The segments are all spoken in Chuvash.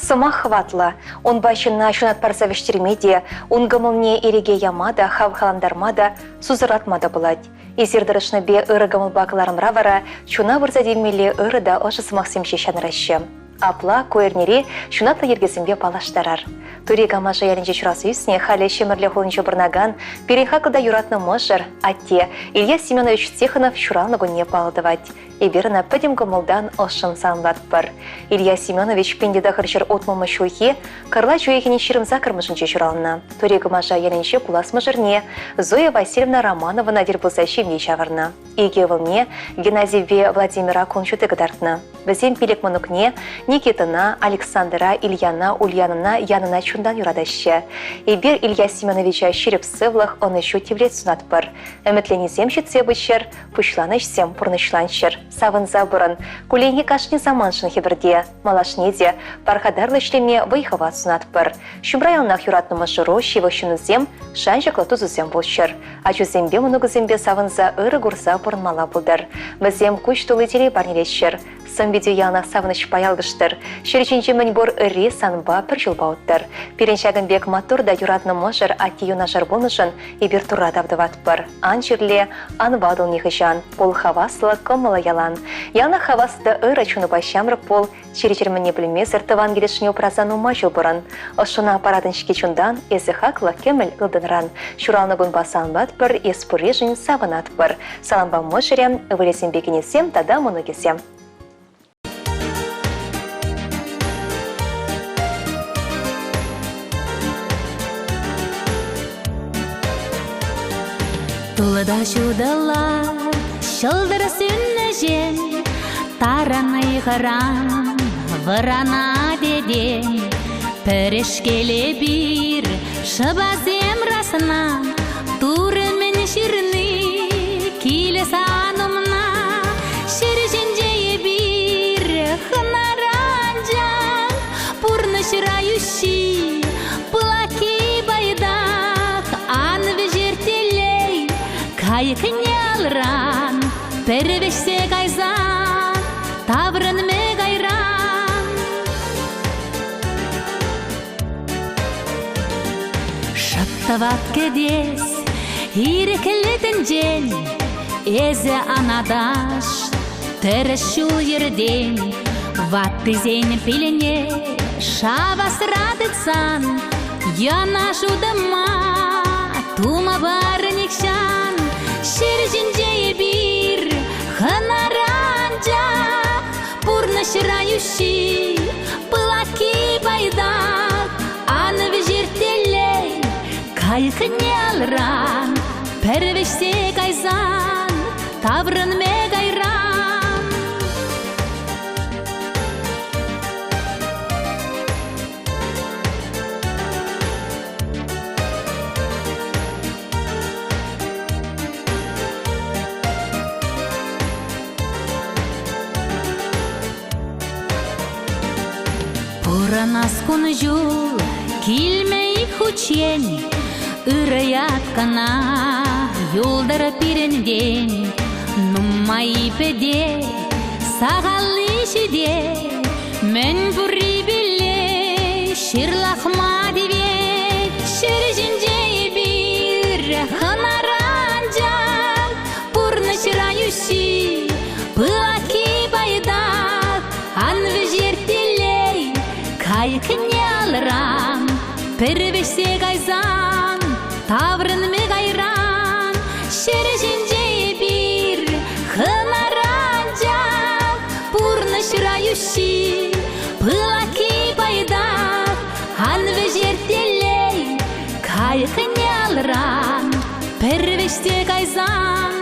Сӑмах хӑватлӑ. Унпа ҫынна ҫунат парса вӗҫтерме те, ун кӑмӑлне ирӗке яма та, хавхалантарма та, сусӑрлатма та пулать. Эсир тӑрӑшнипе ырӑ кӑмӑлпа кӑларӑмра вара чуна пырса тивмелли ырӑ та ӑшӑ сӑмахсем ҫеҫ янӑраҫҫӗ. Апла ку эрнере ҫунатлӑ йӗркесемпе паллаштарар. Тури Камаша ялӗнче ҫуралса ӳснӗ, халӗ Ҫӗмӗрле хулинче пурӑнакан, пирӗн хаклӑ та юратнӑ мӑшӑр, атте, Илья Семенович Тихонов ҫуралнӑ кунне паллӑ тӑвать. Эпир ӑна пӗтӗм кӑмӑлтан ӑшшӑн саламлатпӑр. Илья Семенович 1960 ҫулхи кӑрлач уйӑхӗн 28-мӗшӗнче ҫуралнӑ. Тури Кӑмаша ялӗнче пулас мӑшӑрне Зоя Васильевна Романовӑна тӗл пулса ҫемье ҫавӑрнӑ. Икӗ ывӑлне Геннадийпе Владимира кун ҫути кӑтартнӑ. Вӗсем пилӗк мӑнукне Никитӑна, Александра, Ильяна, Ульянӑна, Янӑна чунтан юратаҫҫӗ. Эпир Илья Семеновича ҫирӗп сывлӑх, ӑнӑҫу тивлет сунатпӑр. Ӗмӗтленисем ҫитсе пыччӑр, пуҫланӑ ӗҫсем пурнӑҫланччӑр. Савӑнса пурӑн. Кулленхи кашни самантшӑн хӗпӗрте. Малашне те пархатарлӑ ӗҫлеме вӑй-хӑват сунатпӑр. Ҫумра яланах юратнӑ мӑшӑру, ҫывӑх ҫыннусем, шанчӑклӑ тусусем пулччӑр. Ачусемпе мӑнукусемпе савӑнса ырӑ курса пурӑнмалла пултӑр. Вӗсем куҫ тулли телей парнелеччӗр. Сӑн-питӳ яланах савӑнӑҫпа ялкӑштӑр. Ҫӗр ҫинчи мӗнпур ырри санпа пӗр ҫулпа уттӑр. Пирӗн ҫакӑн пек маттур та юратнӑ мӑшӑр атте юнашар пулнӑшӑн эпир Турра тав тӑватпӑр. Ан чирле, ан ватӑл нихӑҫан, пул хаваслӑ, кӑмӑллӑ ялан. Яланах хавас та ырӑ чунупа ҫамрӑк пул, Чир-чӗр мӗнне пӗлмесӗр тӑван килӗшне упраса нумай ҫул пурӑн. Ӑшшӑна паратӑн-ҫке чунтан, эсӗ хаклӑ кӗмӗл ылтӑнран. Ҫуралнӑ кунпа саламлатпӑр, эс пурришӗн савӑнатпӑр. Салампа мӑшӑрӗ, ывӑлӗсемпе кинӗсем тата мӑнукӗсем. Тулӑ ҫутӑла ҫӑлтӑр сӳннӗҫем Тарӑн ыйхӑран вӑранать этем. Пӗрешкел эпир шӑпасем расна, Турӑ мӗн ҫырни килӗ сан умна. Ҫӗр ҫинче эпир хӑнара анчах, Пурнӑҫра йӳҫҫи, пылакки пайтах. Ан вӗҫерт телей кайӑкне алран. Пӗр вӗҫсе кайсан таврӑнмӗ кайран. Шӑп тӑват кӗтес ирӗклӗ тӗнчен, Эсӗ анаташ тӗрӗс ҫул-йӗртен. Ваттисен пилне шавасра тытсан Йӑнӑш утӑма тума пар нихҫан. Ҫӗр ҫинче эпир хӑнара анчах, Пурнӑҫра йӳҫҫи, пылакки пайтах. Ан вӗҫерт телей кайӑкне алран, Пӗр вӗҫсе кайсан таврӑнмӗ кайран. Пурӑнас кун-ҫул килме-и хутчен, Ырӑ ят кӑна юлтӑр пирӗнтен. Нумай пӗтет, сахалли ҫитет, Мӗн пуррипелле ҫырлахма тивет. Ҫӗр ҫинче эпир хӑнара анчах, Пурнӑҫра йӳҫҫи, пылакки пайтах. Ан вӗҫерт телей кайӑкне алран, Пӗр вӗҫсе кайсан таврӑнмӗ кайран. Ҫӗр ҫинче эпир хӑнара анчах, Пурнӑҫра йӳҫҫи, пылакки пайтах. Ан вӗҫерт телей кайӑкне алран, Пӗр вӗҫсе кайсан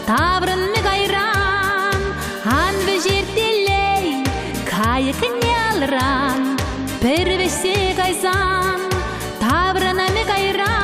таврӑнмӗ кайран. Ан вӗҫерт телей кайӑкне алран, Пӗр вӗҫсе кайсан таврӑнмӗ кайран.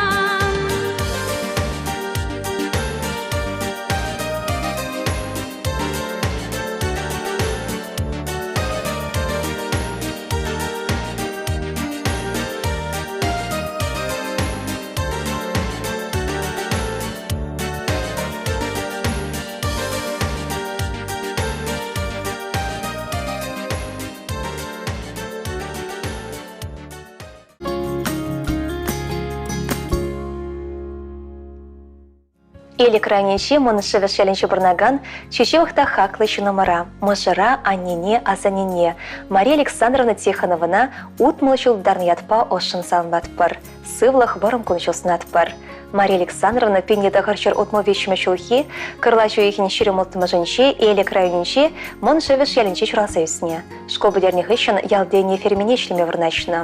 Элӗк районӗнчи Мӑн Шӗвӗш ялӗнче пурӑнакан чи ҫывӑх та хаклӑ ҫыннӑмӑра, мӑшӑра, аннене, асаннене Мария Александровна Тихоновӑна 60 ҫул тутарнӑ ятпа ӑшшӑн саламлатпӑр, сывлӑх вӑрӑм кун-ҫул сунатпӑр. Мария Александровна 1963 ҫулхи кӑрлач уйӑхӗн 26-мӗшӗнче Элӗк районӗнчи Мӑн Шӗвӗш ялӗнче ҫуралса ӳснӗ. Шкул пӗтернӗ хыҫҫӑн ялти ӗне фермине ӗҫлеме вырнаҫнӑ.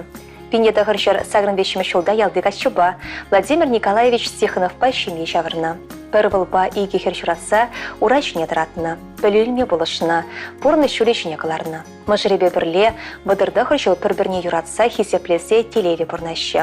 1983 ҫулта ялти каччӑпа Владимир Николаевич Тихоновпа ҫемье ҫавӑрнӑ. Пӗр ывӑлпа икӗ хӗр ҫуратса ура ҫине тӑратнӑ, пӗлӳ илме пулӑшнӑ, пурнӑҫ ҫулӗ ҫине кӑларнӑ. Мӑшӑрӗпе пӗрле 39 ҫул пӗр-пӗрне юратса, хисеплесе телейлӗ пурӑнаҫҫӗ.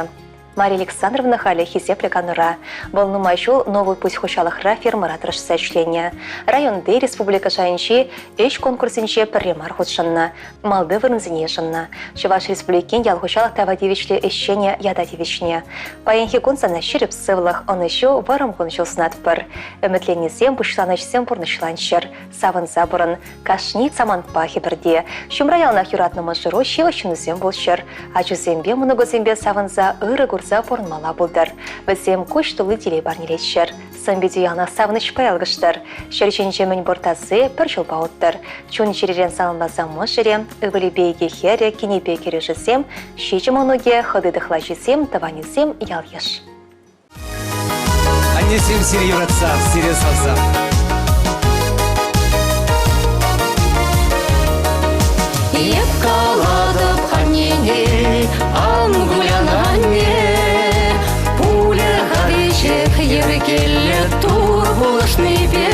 Мария Александровна халӗ хисеплӗ канура. Вӑл нумай ҫул Новый путь хуҫалӑхра фермӑра тӑрӑшса ӗҫленӗ. Районти, республика шайӗнчи ӗҫ конкурсӗнче пӗрре мар хутшӑннӑ, малти вырӑнсене йышӑннӑ. Чӑваш Республикин ял хуҫалӑх тава тивӗҫлӗ ӗҫченӗ ята тивӗҫнӗ. Паянхи кун сана ҫирӗп сывлӑх, ӑнӑҫу, вӑрӑм кун-ҫул сунатпӑр. Ӗмӗтленнисем, пуҫланӑҫсем пурнӑҫланччӑр. Савӑнса пурӑн. Кашни самантпа хӗпӗрте. Ҫумра яланах юратнӑ мӑшӑру ҫывӑх ҫыннусем пулччӑр. Ачусемпе, мӑнукусемпе савӑнса, ырӑ курса пурӑнмалла пултӑр. Вӗсем куҫ тулли телей парнелеччӗр. Сӑн-питӳ яланах савӑнӑҫпа ялкӑштӑр. Ҫӗр ҫинче мӗн пур таси пӗр ҫулпа уттӑр. Чун-чӗререн саламласа мӑшӑрӗ, ывӑлӗпе икӗ хӗрӗ, кинӗпе кӗрӳшӗсем, ҫичӗ мӑнукӗ, хӑти-тӑхлачисем, тӑванӗсем, ял-йыш. Аннесем сире юратса, сире савса. Эп калатӑп аннене, ан кулян, анне. Пулӗ-ха веҫех йӗркеллӗ Тур пулӑшнипе.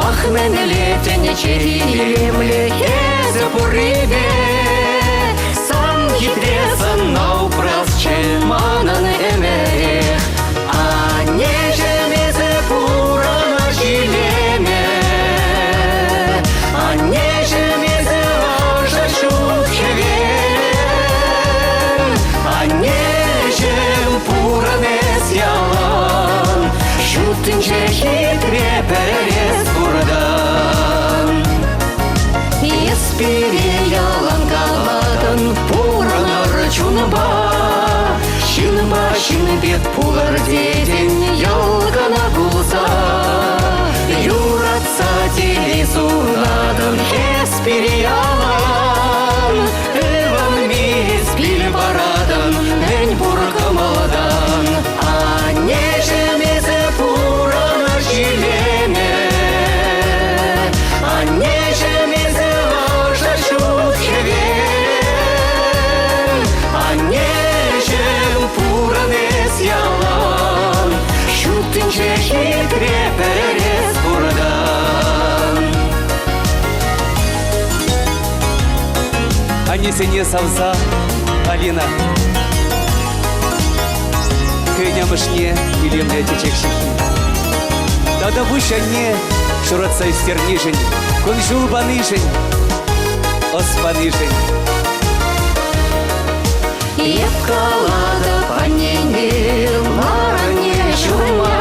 Ах, мӗнле тӗнче илемлӗ эсӗ пуррипе. Сан хитре сӑнна упрасчӗ манӑн ӗмӗрех. Аннеҫӗм, эсӗ пурӑнӑҫ илемӗ. Аннеҫӗм, эсӗ ӑшӑ ҫут хӗвел. Аннеҫӗм, пурӑн эс ялан. Ҫут тӗнче хитре пӗр эс пуртан. Эс пире ялан калатӑн, пурӑнӑр чунпа. Ҫынпа ҫын пек пулӑр тетӗн, йӑл кӑна кулса. Юратса телей сунатӑн, эс пире ялан. Ывӑнми эс пил паратӑн, мӗн пур кӑмӑлтан. Аннеҫӗм, эсӗ пурӑнӑҫ илемӗ. Аннеҫӗм, эсӗ ӑшӑ ҫут хӗвел. Аннеҫӗм, пурӑн эс ялан. Ҫут тӗнче хитре пӗр эс пуртан. Аннесене савса Алина хӑйӗн амӑшне илемлӗ чечек ҫыххи. Тата пуҫ анне шуратса ӳстернишӗн, кун-ҫул панишӗн, ӑс панишӗн. Эп калатӑп аннене, лар анне ҫумма,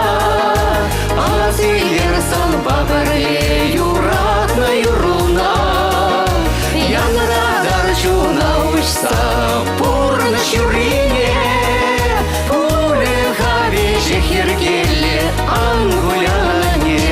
Ас илер санпа пӗрле юратнӑ юрруна. Янратар чуна уҫса пурнӑҫ юррине, Пулӗ-ха веҫех йӗркеллӗ, ан кулян, анне.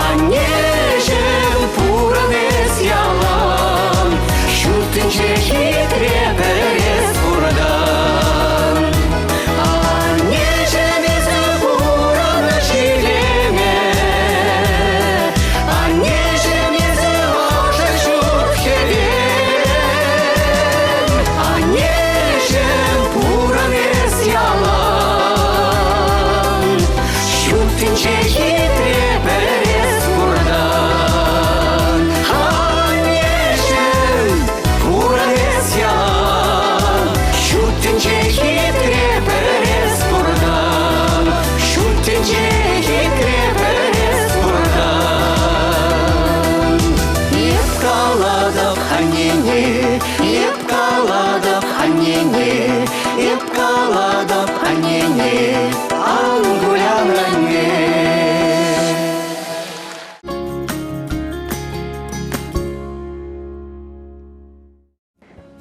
Аннеҫӗм, пурӑн эс ялан, ҫут тӗнче хитре пӗр эс пуртан. Аннеҫӗм, эсӗ пурӑнӑҫ илемӗ, Аннеҫӗм, эсӗ ӑшӑ ҫут хӗвел. Аннеҫӗм, пурӑн эс ялан, Ҫут тӗнче хитре пӗр эс пуртан. Аннеҫӗм, пурӑн эс ялан, Ҫут тӗнче хитре пӗр эс пуртан. Ҫут тӗнче хитре пӗр эс пуртан. Эп калатӑп аннене, эп калатӑп аннене, эп калатӑп аннене, ан кулян, анне.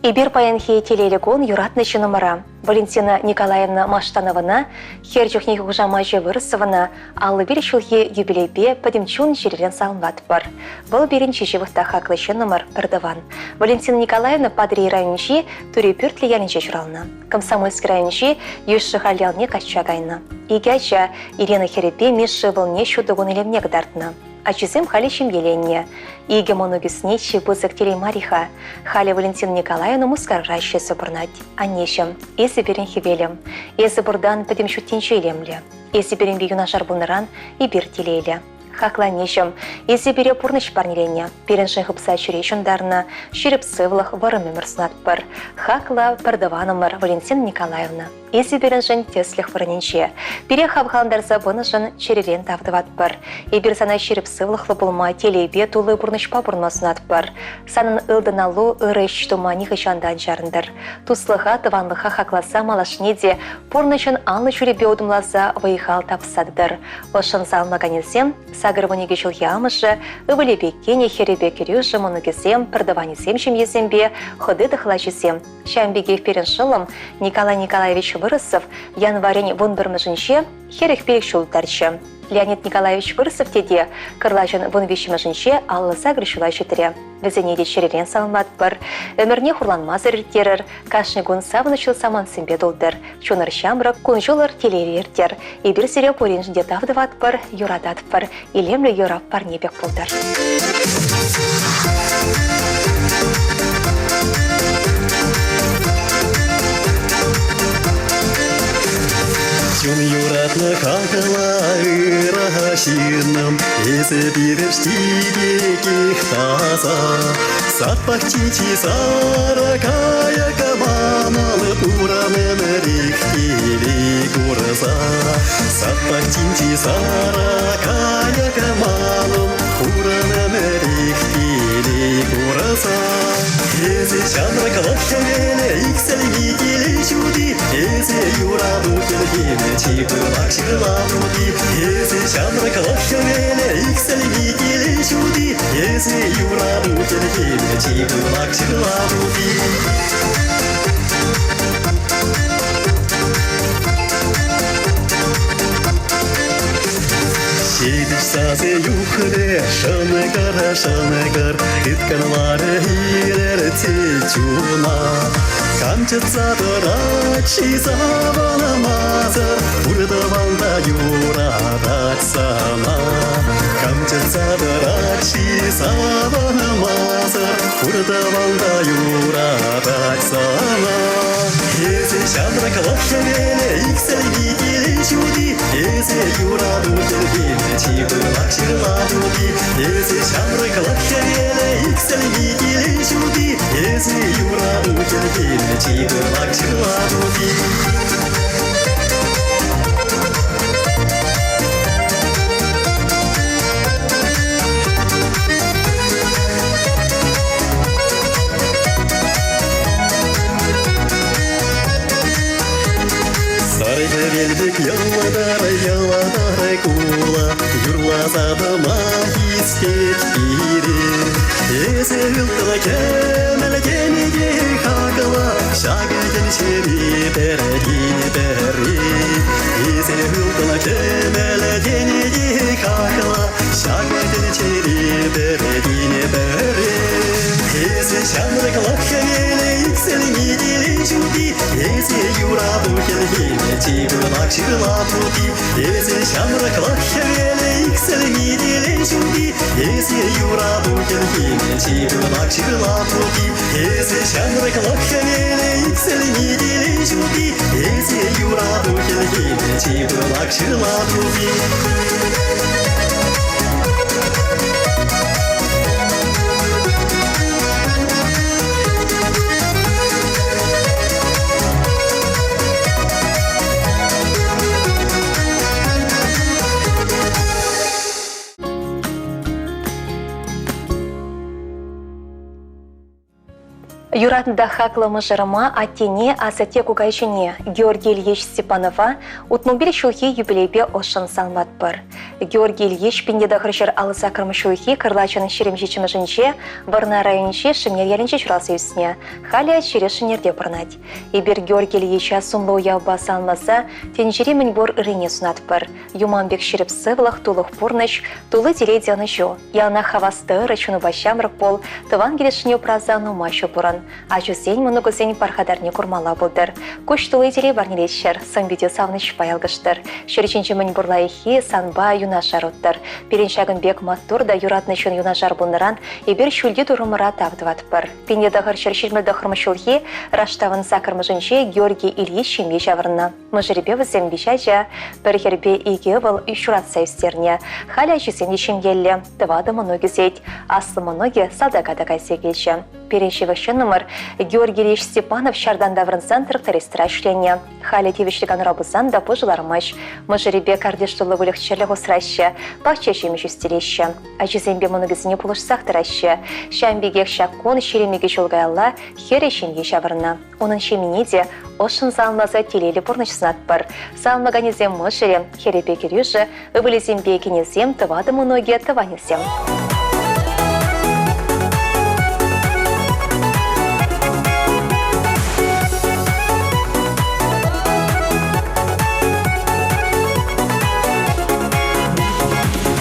Эпир паянхи телейлӗ кун юратнӑ ҫыннӑмӑра, Валентина Николаевна Маштановӑна, хӗр чухнехи хушамачӗ Вырсовӑна, 51 ҫулхи юбилейпе пӗтӗм чун-чӗререн саламлатпӑр. Вӑл пирӗн чи ҫывӑх та хаклӑ ҫыннӑмӑр, пӗртӑван. Валентина Николаевна Патӑрьел районӗнчи Тури Пӳртлӗ ялӗнче ҫуралнӑ. Комсомольски районӗнчи Йӳҫ Шӑхаль ялне качча кайнӑ. Икӗ ача, Ирина хӗрӗпе Миша ывӑлне ҫутӑ кун илемне кӑтартнӑ. Ачисем халӗ ҫемьеленнӗ. Икӗ мӑнукӗсене чи пысӑк телей мар-и-ха? Халӗ Валентина Николаевна Мускавра ӗҫлесе пурӑнать. Аннеҫӗм, эсӗ пирӗн хӗвелӗм. Эсӗ пуртан пӗтӗм ҫут тӗнче илемлӗ. Эсӗ пирӗнпе юнашар пулнӑран эпир телейлӗ. Хаклӑ аннеҫӗм, эсӗ пире пурнӑҫ парнеленӗ, пирӗншӗн хыпса чӗре ҫунтарнӑ, ҫирӗп сывлӑх, вӑрӑм ӗмӗр сунатпӑр. Хаклӑ пӗртӑванӑмӑр Валентина Николаевна. Эсӗ пирӗншӗн тӗслӗх вырӑнӗнче. Пире хавхалантарса пынӑшӑн чӗререн тав тӑватпӑр. Эпир сана ҫирӗп сывлӑхлӑ пулма, телейпе, тулли пурнӑҫпа пурӑнма сунатпӑр. Санӑн ылтӑн аллу ырӑ ӗҫ тума нихӑҫан та ан чарӑнтӑр. Туслӑха, тӑванлӑха хакласа малашне те пурнӑҫӑн анлӑ ҫулӗпе утӑмласа вӑй-хал тапса тӑтӑр. Ӑшшӑн салмаканӗсем, 82 ҫулхи амӑшӗ, ывӑлӗпе кинӗ, хӗрӗпе кӗрӳшӗ, мӑнукӗсем, пӗртӑванӗсем ҫемьесемпе, хӑти-тӑхлачисем. Ҫавӑн пекех пирӗн шӑллӑм Николай Николаевич Выросов январӗн 11-мӗшӗнче 45 ҫул тӑрчӗ. Леонид Николаевич Выросов тете кӑрлачӑн 13-мӗшӗнче 58 ҫула ҫитрӗ. Вӗсене те чӗререн саламлатпӑр. Ӗмӗрне хурланмасӑр ирттерӗр, кашни кун савӑнӑҫлӑ самантсемпе тултӑр. Чунӑр ҫамрӑк, кун-ҫулӑр телейлӗ ирттер. Эпир сире пуриншӗн те тав тӑватпӑр, юрататпӑр. Илемлӗ юрӑ парне пек пултӑр. Чун юратнӑ хаклӑ ырӑ ҫыннӑм, эсӗ пирӗшти пекех таса. Сад пахчинчи сарӑ кайӑк манӑн пурӑн ӗмӗрех телей курса. Сад пахчинчи сарӑ кайӑк манӑн пурӑн ӗмӗрех телей курса. Эсӗ ҫамрӑклӑх хӗвелӗ, иксӗлми телей ҫути, эсӗ юрату хӗлхемӗ, чи пылак ҫырла тути. Эсӗ ҫамрӑклӑх хӗвелӗ, иксӗлми телей ҫути, эсӗ юрату хӗлхемӗ, чи пылак ҫырла тути. Ҫепӗҫ сасӑ юхрӗ, шӑнкӑр, шӑнкӑр, тыткӑнларӗ илӗртсе чуна. Кам чӑтса тӑрать-ши савӑнмасӑр, пур тӑван та юратать сана. Кам чӑтса тӑрать-ши савӑнмасӑр, пур тӑван та юратать сана. Эсӗ ҫамрӑклӑх хӗвелӗ, иксӗлми телей ҫути, эсӗ юрату хӗлхемӗ, чи пылак ҫырла тути. Эсӗ ҫамрӑклӑх хӗвелӗ, иксӗлми телей ҫути, эсӗ юрату хӗлхемӗ, чи пылак ҫырла тути. Сар хӗвел пек йӑлтӑр-йӑлтӑр кула, юрласа тӑма хистет пире. Эсӗ ылтӑн кӗмӗл тени те хаклӑ, ҫакӑ тӗнчери пӗртен пӗри. Эсӗ ылтӑн кӗмӗл тени те хаклӑ, ҫакӑ тӗнчери пӗртен пӗри. Эсӗ ҫамрӑклӑх хӗвелӗ, иксӗлми телей ҫути, эсӗ юрату хӗлхемӗ, чи пылак ҫырла тути. Эсӗ ҫамрӑклӑх хӗвелӗ, иксӗлми телей ҫути, эсӗ юрату хӗлхемӗ, чи пылак ҫырла тути. Эсӗ ҫамрӑклӑх хӗвелӗ, иксӗлми телей ҫути, эсӗ юрату хӗлхемӗ, чи пылак ҫырла тути. Юратнӑ та хаклӑ мӑшӑрӑма, аттене, асатте кукаҫине Георгий Ильич Степанова 65 ҫулхи юбилейпе ӑшшӑн саламлатпӑр. Георгий Ильич 1958 ҫулхи кӑрлачӑн 27-мӗшӗнче Вӑрнар районӗнчи Шӗмнер ялӗнче ҫуралса ӳснӗ. Халӗ чире Шӗнерте пурӑнать. Эпир Георгий Ильича сумлӑ уявпа саламласа тӗнчери мӗнпур ыррине сунатпӑр. Юман пек ҫирӗп сывлӑх, тулӑх пурнӑҫ, тулли телей те ӑнӑҫу. Яланах хавас тӑрӑ, чунупа ҫамрӑк пул, тӑван килӗшне упраса нумай ҫул пурӑн. Ачусен, мӑнукусен пархатарне курмалла пултӑр. Куҫ тулли телей парнелеччӗр, сӑн-пите савӑнӑҫпа ялкӑштӑр. Ҫӗр ҫинчи мӗн пур лайӑххи санпа юнашар уттӑр. Пирӗн ҫакӑн пек маттур та юратнӑ ҫын юнашар пулнӑран эпир ҫӳлти турӑмӑра тав тӑватпӑр. 1929 ҫулхи Раштавӑн саккӑрмӗшӗнче Георгий Ильич ҫемье ҫаврӑннӑ. Мӑшӑрӗпе вӗсем виҫ ача, пӗр хӗрпе икӗ ывӑл ҫуратса ӳстернӗ. Халӗ ачисем те ҫемьеллӗ, тӑватӑ мӑнук ӳсет. Аслӑ мӑнукӗ салтака та кайса килчӗ. Пирӗн ҫывӑх ҫыннӑмӑр Георгий Ильич Степанов ҫартан таврӑнсан трактористра ӗҫленӗ. Халӗ тивӗҫлӗ канура пулсан та пушӑ лармасть. Мӑшӑрӗпе картиш тулли выльӑх-чӗрлӗх усраҫҫӗ, пахча ҫимӗҫ ӳстереҫҫӗ. Ачисемпе мӑнукӗсене пулӑшсах тӑраҫҫӗ. Ҫавӑн пекех ҫак кун 22 ҫул каялла хӗрӗ ҫемье ҫавӑрнӑ. Унӑн ҫемйине те ӑшшӑн саламласа телейлӗ пурнӑҫ сунатпӑр. Саламлаканӗсем мӑшӑрӗ, хӗрӗпе кӗрӳшӗ, ывӑлӗсемпе кинӗсем, тӑватӑ мӑнукӗ, тӑванӗсем.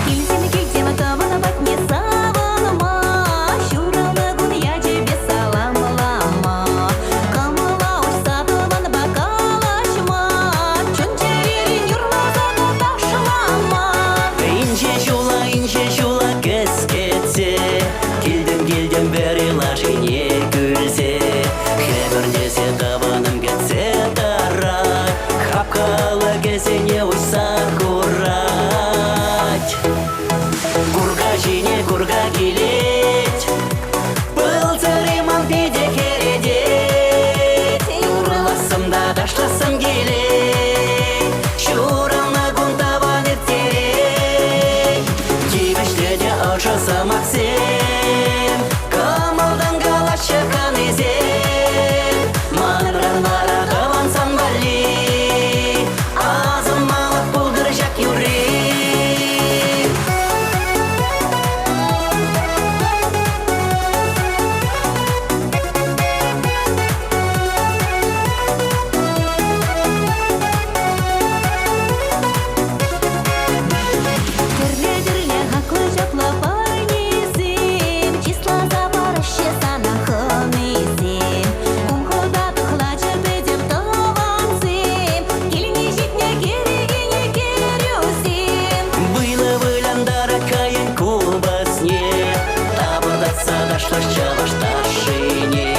Килсем, килсем тӑван патне савӑнма, ҫуралнӑ кун ячӗпе саламлама. Кӑмӑла уҫса тӑванпа калаҫма, чун-чӗререн юрласа та ташлама. Инҫе ҫула, инҫе ҫула кӗскетсе, килтӗм, килтӗм вӗри лашине кӳлсе. Хӗпӗртесе тӑванӑм кӗтсе тӑрать, хапха алӑкӗсене уҫса хурать. Курка ҫине курка килет, Пыл сӑри ман питӗ хӗретет. Юрлассӑм та ташлассӑм килет. Ҫуралнӑ кун тӑван ирттерет. Тивӗҫлӗ те ӑшӑ сӑмахсем, кӑмӑлтан калаҫҫӗ хӑнисем. Манран вара тӑван сан валли асӑнмалӑх пултӑр ҫак юрри. Тӗрлӗ-тӗрлӗ хаклӑ ҫапла парнесем, чысласа параҫҫӗ сана хӑнисем. Кум-хӑта тӑхлачӑ пӗтӗм тӑвансем, килне ҫитнӗ кӗрекене кӗрӳсем. Вылӑ вылянтарать хӑйӗн купӑсне, Тапӑртатса ташлаҫ чӑваш ташшине.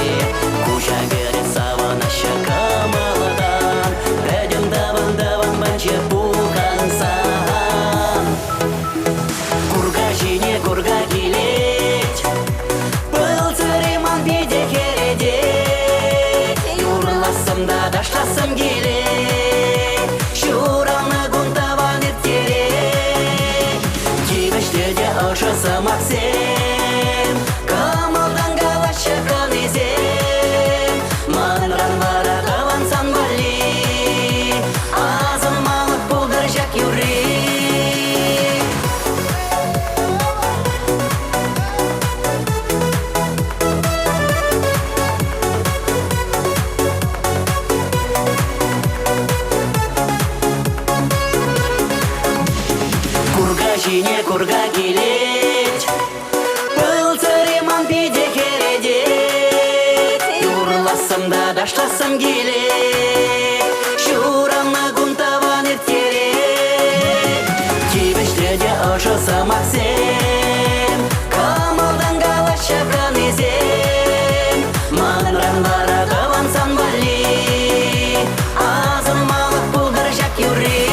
Куҫа кӗрет савӑнаҫҫӗ кӑмӑлтан, Пӗтӗм тӑван-тӑван панче пухӑнсан. Курка ҫине курка килет, Пыл сӑри ман питӗ хӗретет. Юрлассӑм та ташлассӑм килет, Ҫуралнӑ кун тӑван ирттерет. Тивӗҫлӗ те ӑшӑ сӑмахсем, Кӑмӑлтан калаҫҫӗ хӑнисем. Манран вара тӑван сан валли Асӑнмалӑх пултӑр ҫак юрри. Курка ҫине курка килет, Пыл сӑри ман питӗ хӗретет. Юрлассӑм та ташлассӑм килет, Ҫуралнӑ кун тӑван ирттерет. Тивӗҫлӗ те ӑшӑ сӑмахсем, Кӑмӑлтан калаҫҫӗ хӑнисем. Манран вара тӑван сан валли Асӑнмалӑх пултӑр ҫак юрри.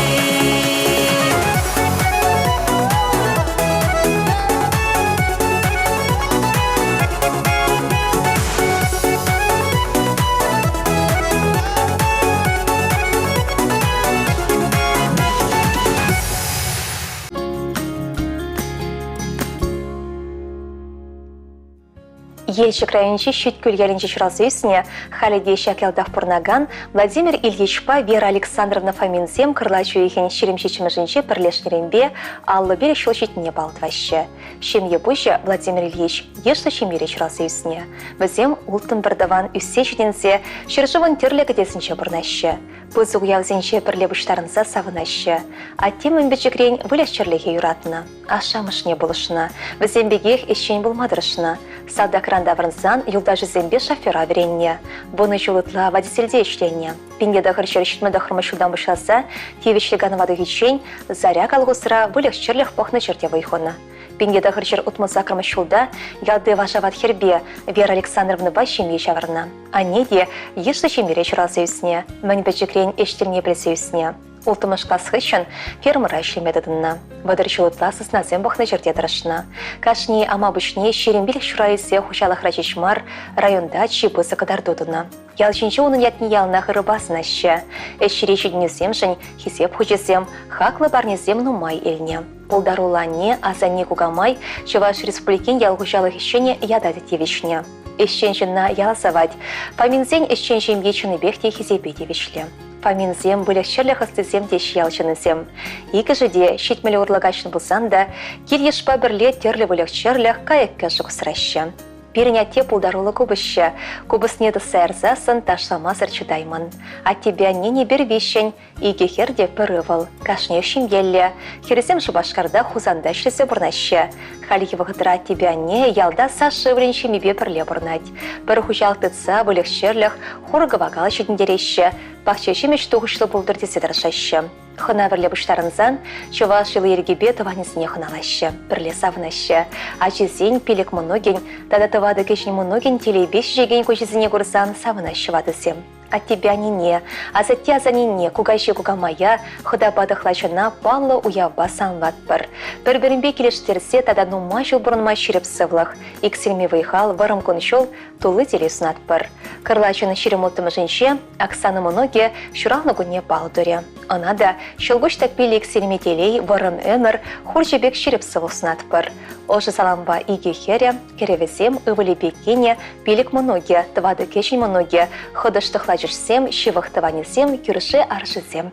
Елчӗк районӗнчи Ҫиткӳл ялӗнче ҫуралса ӳснӗ, халӗ те ҫак ялтах пурӑнакан Владимир Ильичпа Вера Александровна Фоминсем кӑрлач уйӑхӗн 27-мӗшӗнче пӗрлешнӗренпе 55 ҫул ҫитнине паллӑ тӑваҫҫӗ. Ҫемье пуҫӗ Владимир Ильич йышлӑ ҫемьере ҫуралса ӳснӗ. Вӗсем улттӑн пӗртӑван ӳссе ҫитӗнсе ҫӗршывӑн тӗрлӗ кӗтесӗнче пурӑнаҫҫӗ. Пысӑк уявсенче пӗрле пуҫтарӑнса савӑнаҫҫӗ. Атте мӗн пӗчӗкрен выльӑх-чӗрлӗхе юратнӑ. Ашшӗ-амӑшне пулӑшнӑ. Вӗсем пекех ӗҫчен пулма тӑрӑшнӑ. Салтакран таврӑнсан юлташӗсемпе шофера вӗреннӗ. Вунӑ ҫул ытла водительте ӗҫленӗ. 1979 ҫултан пуҫласа тивӗҫлӗ канӑва тухиччен Заря колхозра выльӑх-чӗрлӗх пӑхнӑ ҫӗрте вӑй хунӑ. 1968 ҫулта ялти вашават хӗрпе Вера Александровнӑпа ҫемье ҫавӑрнӑ. Анне те йышлӑ ҫемьере ҫуралса ӳснӗ, мӗн пӗчӗкрен ӗҫ тӗлне пӗлсе ӳснӗ. Улттӑмӗш класс хыҫҫӑн фермӑра ӗҫлеме тытӑннӑ. 30 ҫул ытла сыснасем пӑхнӑ ҫӗрте тӑрӑшнӑ. Кашни ама пуҫне 25 ҫура илсе хуҫалӑхра ҫеҫ мар, районта чи пысӑк кӑтарту тунӑ. Ял ҫинче унӑн ятне яланах ырӑпа асӑнаҫҫӗ. Ӗҫри ҫитӗнӳсемшӗн хисеп хучӗсем, хаклӑ парнесем нумай илнӗ. Пултаруллӑ анне, асанне-кукамай Чӑваш Республикин ял хуҫалӑх ӗҫченӗ ята тивӗҫнӗ. Ӗҫчен ҫынна ял савать. Фоминсен ӗҫчен ҫемйи чӑннипех те хисепе тивӗҫлӗ. Фоминсем, выльӑх-чӗрлӗх ӑстисем теҫҫӗ ял ҫыннисем. Иккӗшӗ те 70 урлӑ каҫнӑ пулсан та кил-йышпа пӗрле тӗрлӗ выльӑх-чӗрлӗх, кайӑк-кӗшӗк усраҫҫӗ. Пирӗн атте пултаруллӑ купӑсҫӑ. Купӑсне тӑсса ярсассӑн ташламасӑр чӑтаймӑн. Аттепе аннене пӗр виҫҫӗн, икӗ хӗр те пӗр ывӑл. Кашниех ҫемьеллӗ. Хӗрӗсем Шупашкарта, Хусанта ӗҫлесе пурӑнаҫҫӗ. Хальхи вӑхӑтра аттепе анне ялта Саша ывӑлӗн ҫемйипе пӗрле пурӑнать. Пӗр хуҫалӑх тытса выльӑх-чӗрлӗх, хур-кӑвакал ҫитӗнтереҫҫӗ, пахча ҫимӗҫ тухӑҫлӑ пултӑр тесе тӑрӑшаҫҫӗ. Хӑна-вӗрле пуҫтарӑнсан чӑваш йӑли-йӗркипе тӑванӗсене хӑналаҫҫӗ, пӗрле савӑнаҫҫӗ. Ачисен, пилӗк мӑнукӗн тата тӑватӑ кӗҫӗн мӑнукӗн телейпе ҫиҫекен куҫӗсене курсан савӑнаҫҫӗ ватӑсем. Аттепе аннене, асатте-асаннене, кукаҫи-кукамая, хӑтапа тӑхлачӑна паллӑ уявпа саламлатпӑр. Пӗр-пӗринпе килӗштерсе тата нумай ҫул пурӑнма ҫирӗп сывлӑх, иксӗлми вӑй-хал, вӑрӑм кун-ҫул, тулли телей сунатпӑр. Кӑрлачӑн 26-мӗшӗнче Оксана мӑнукӗ ҫуралнӑ кунне паллӑ турӗ. Ӑна та ҫӑлкуҫ таппи иксӗлми телей, вӑрӑм ӗмӗр, хурҫӑ пек ҫирӗп сывлӑх сунатпӑр. Ӑшӑ салампа икӗ хӗрӗ, кӗрӗвӗсем, ывӑлӗпе кинӗ, пилӗк мӑнукӗ, тӑватӑ кӗҫӗн мӑнукӗ, хӑтӑш тӑхлачӑшсем, ҫывӑх тӑванӗсем, кӳрши-аршисем.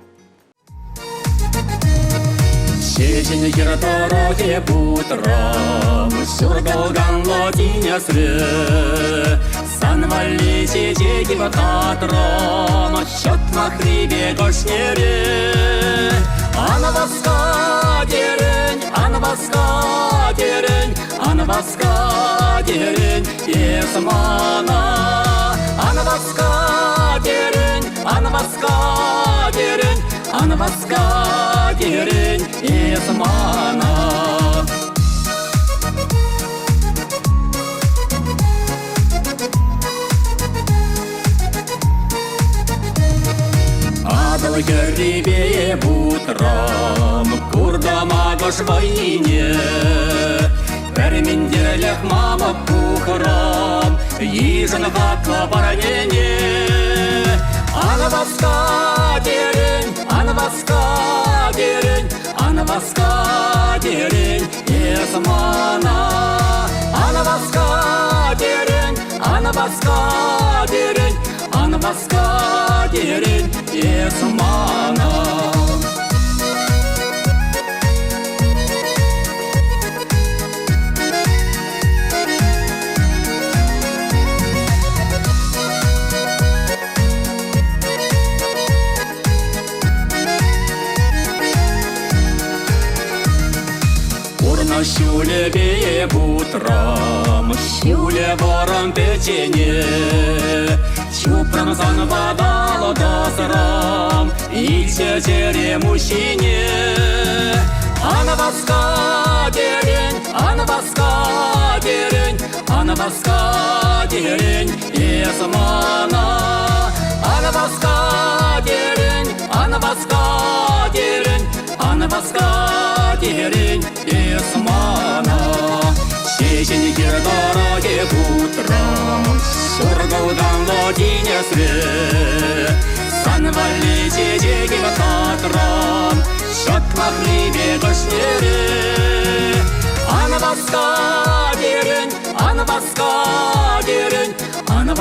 Ҫеҫен хӗр тӑрӑхӗ путрӑм, ҫуртӑлканлӑ тинӗсре. Сан валли чечек татрӑм, ҫӑтмахри пек ӑшнере. Ан васка терӗн, ан васка терӗн, ан васка терӗн, эс мана. Ан васка терӗн, ан васка терӗн, ан васка терӗн, эс мана. Атӑл хӗррипе путрӑм, куртӑм акӑш вӑйне. Пӗр минтерлӗх мамӑк пухрӑм, йышӑн хаклӑ парнене. Ан васка терӗн, ан васка терӗн, ан васка терӗн, эс мана. Ан васка терӗн, ан васка терӗн, ан васка терӗн, эс мана. Пурнӑҫ ҫулӗпе путрӑм, ҫулӗ вӑрӑм пӗччене. Чупрӑм санпа тӑсрӑм, илчӗ чӗрем уҫҫине. Ан васка терӗн, ан васка терӗн, ан васка терӗн, эс мана. Ан васка терӗн, ан васка терӗн, ан васка терӗн, эс мана. Ҫеҫен хир тӑрӑхӗ путрӑм, ҫуркӑлтанлӑ тинӗсре. Сан валли чечекӗм татрӑм, ҫӑтмахлипе кӑшнере. Ан васка терӗн, ан васка.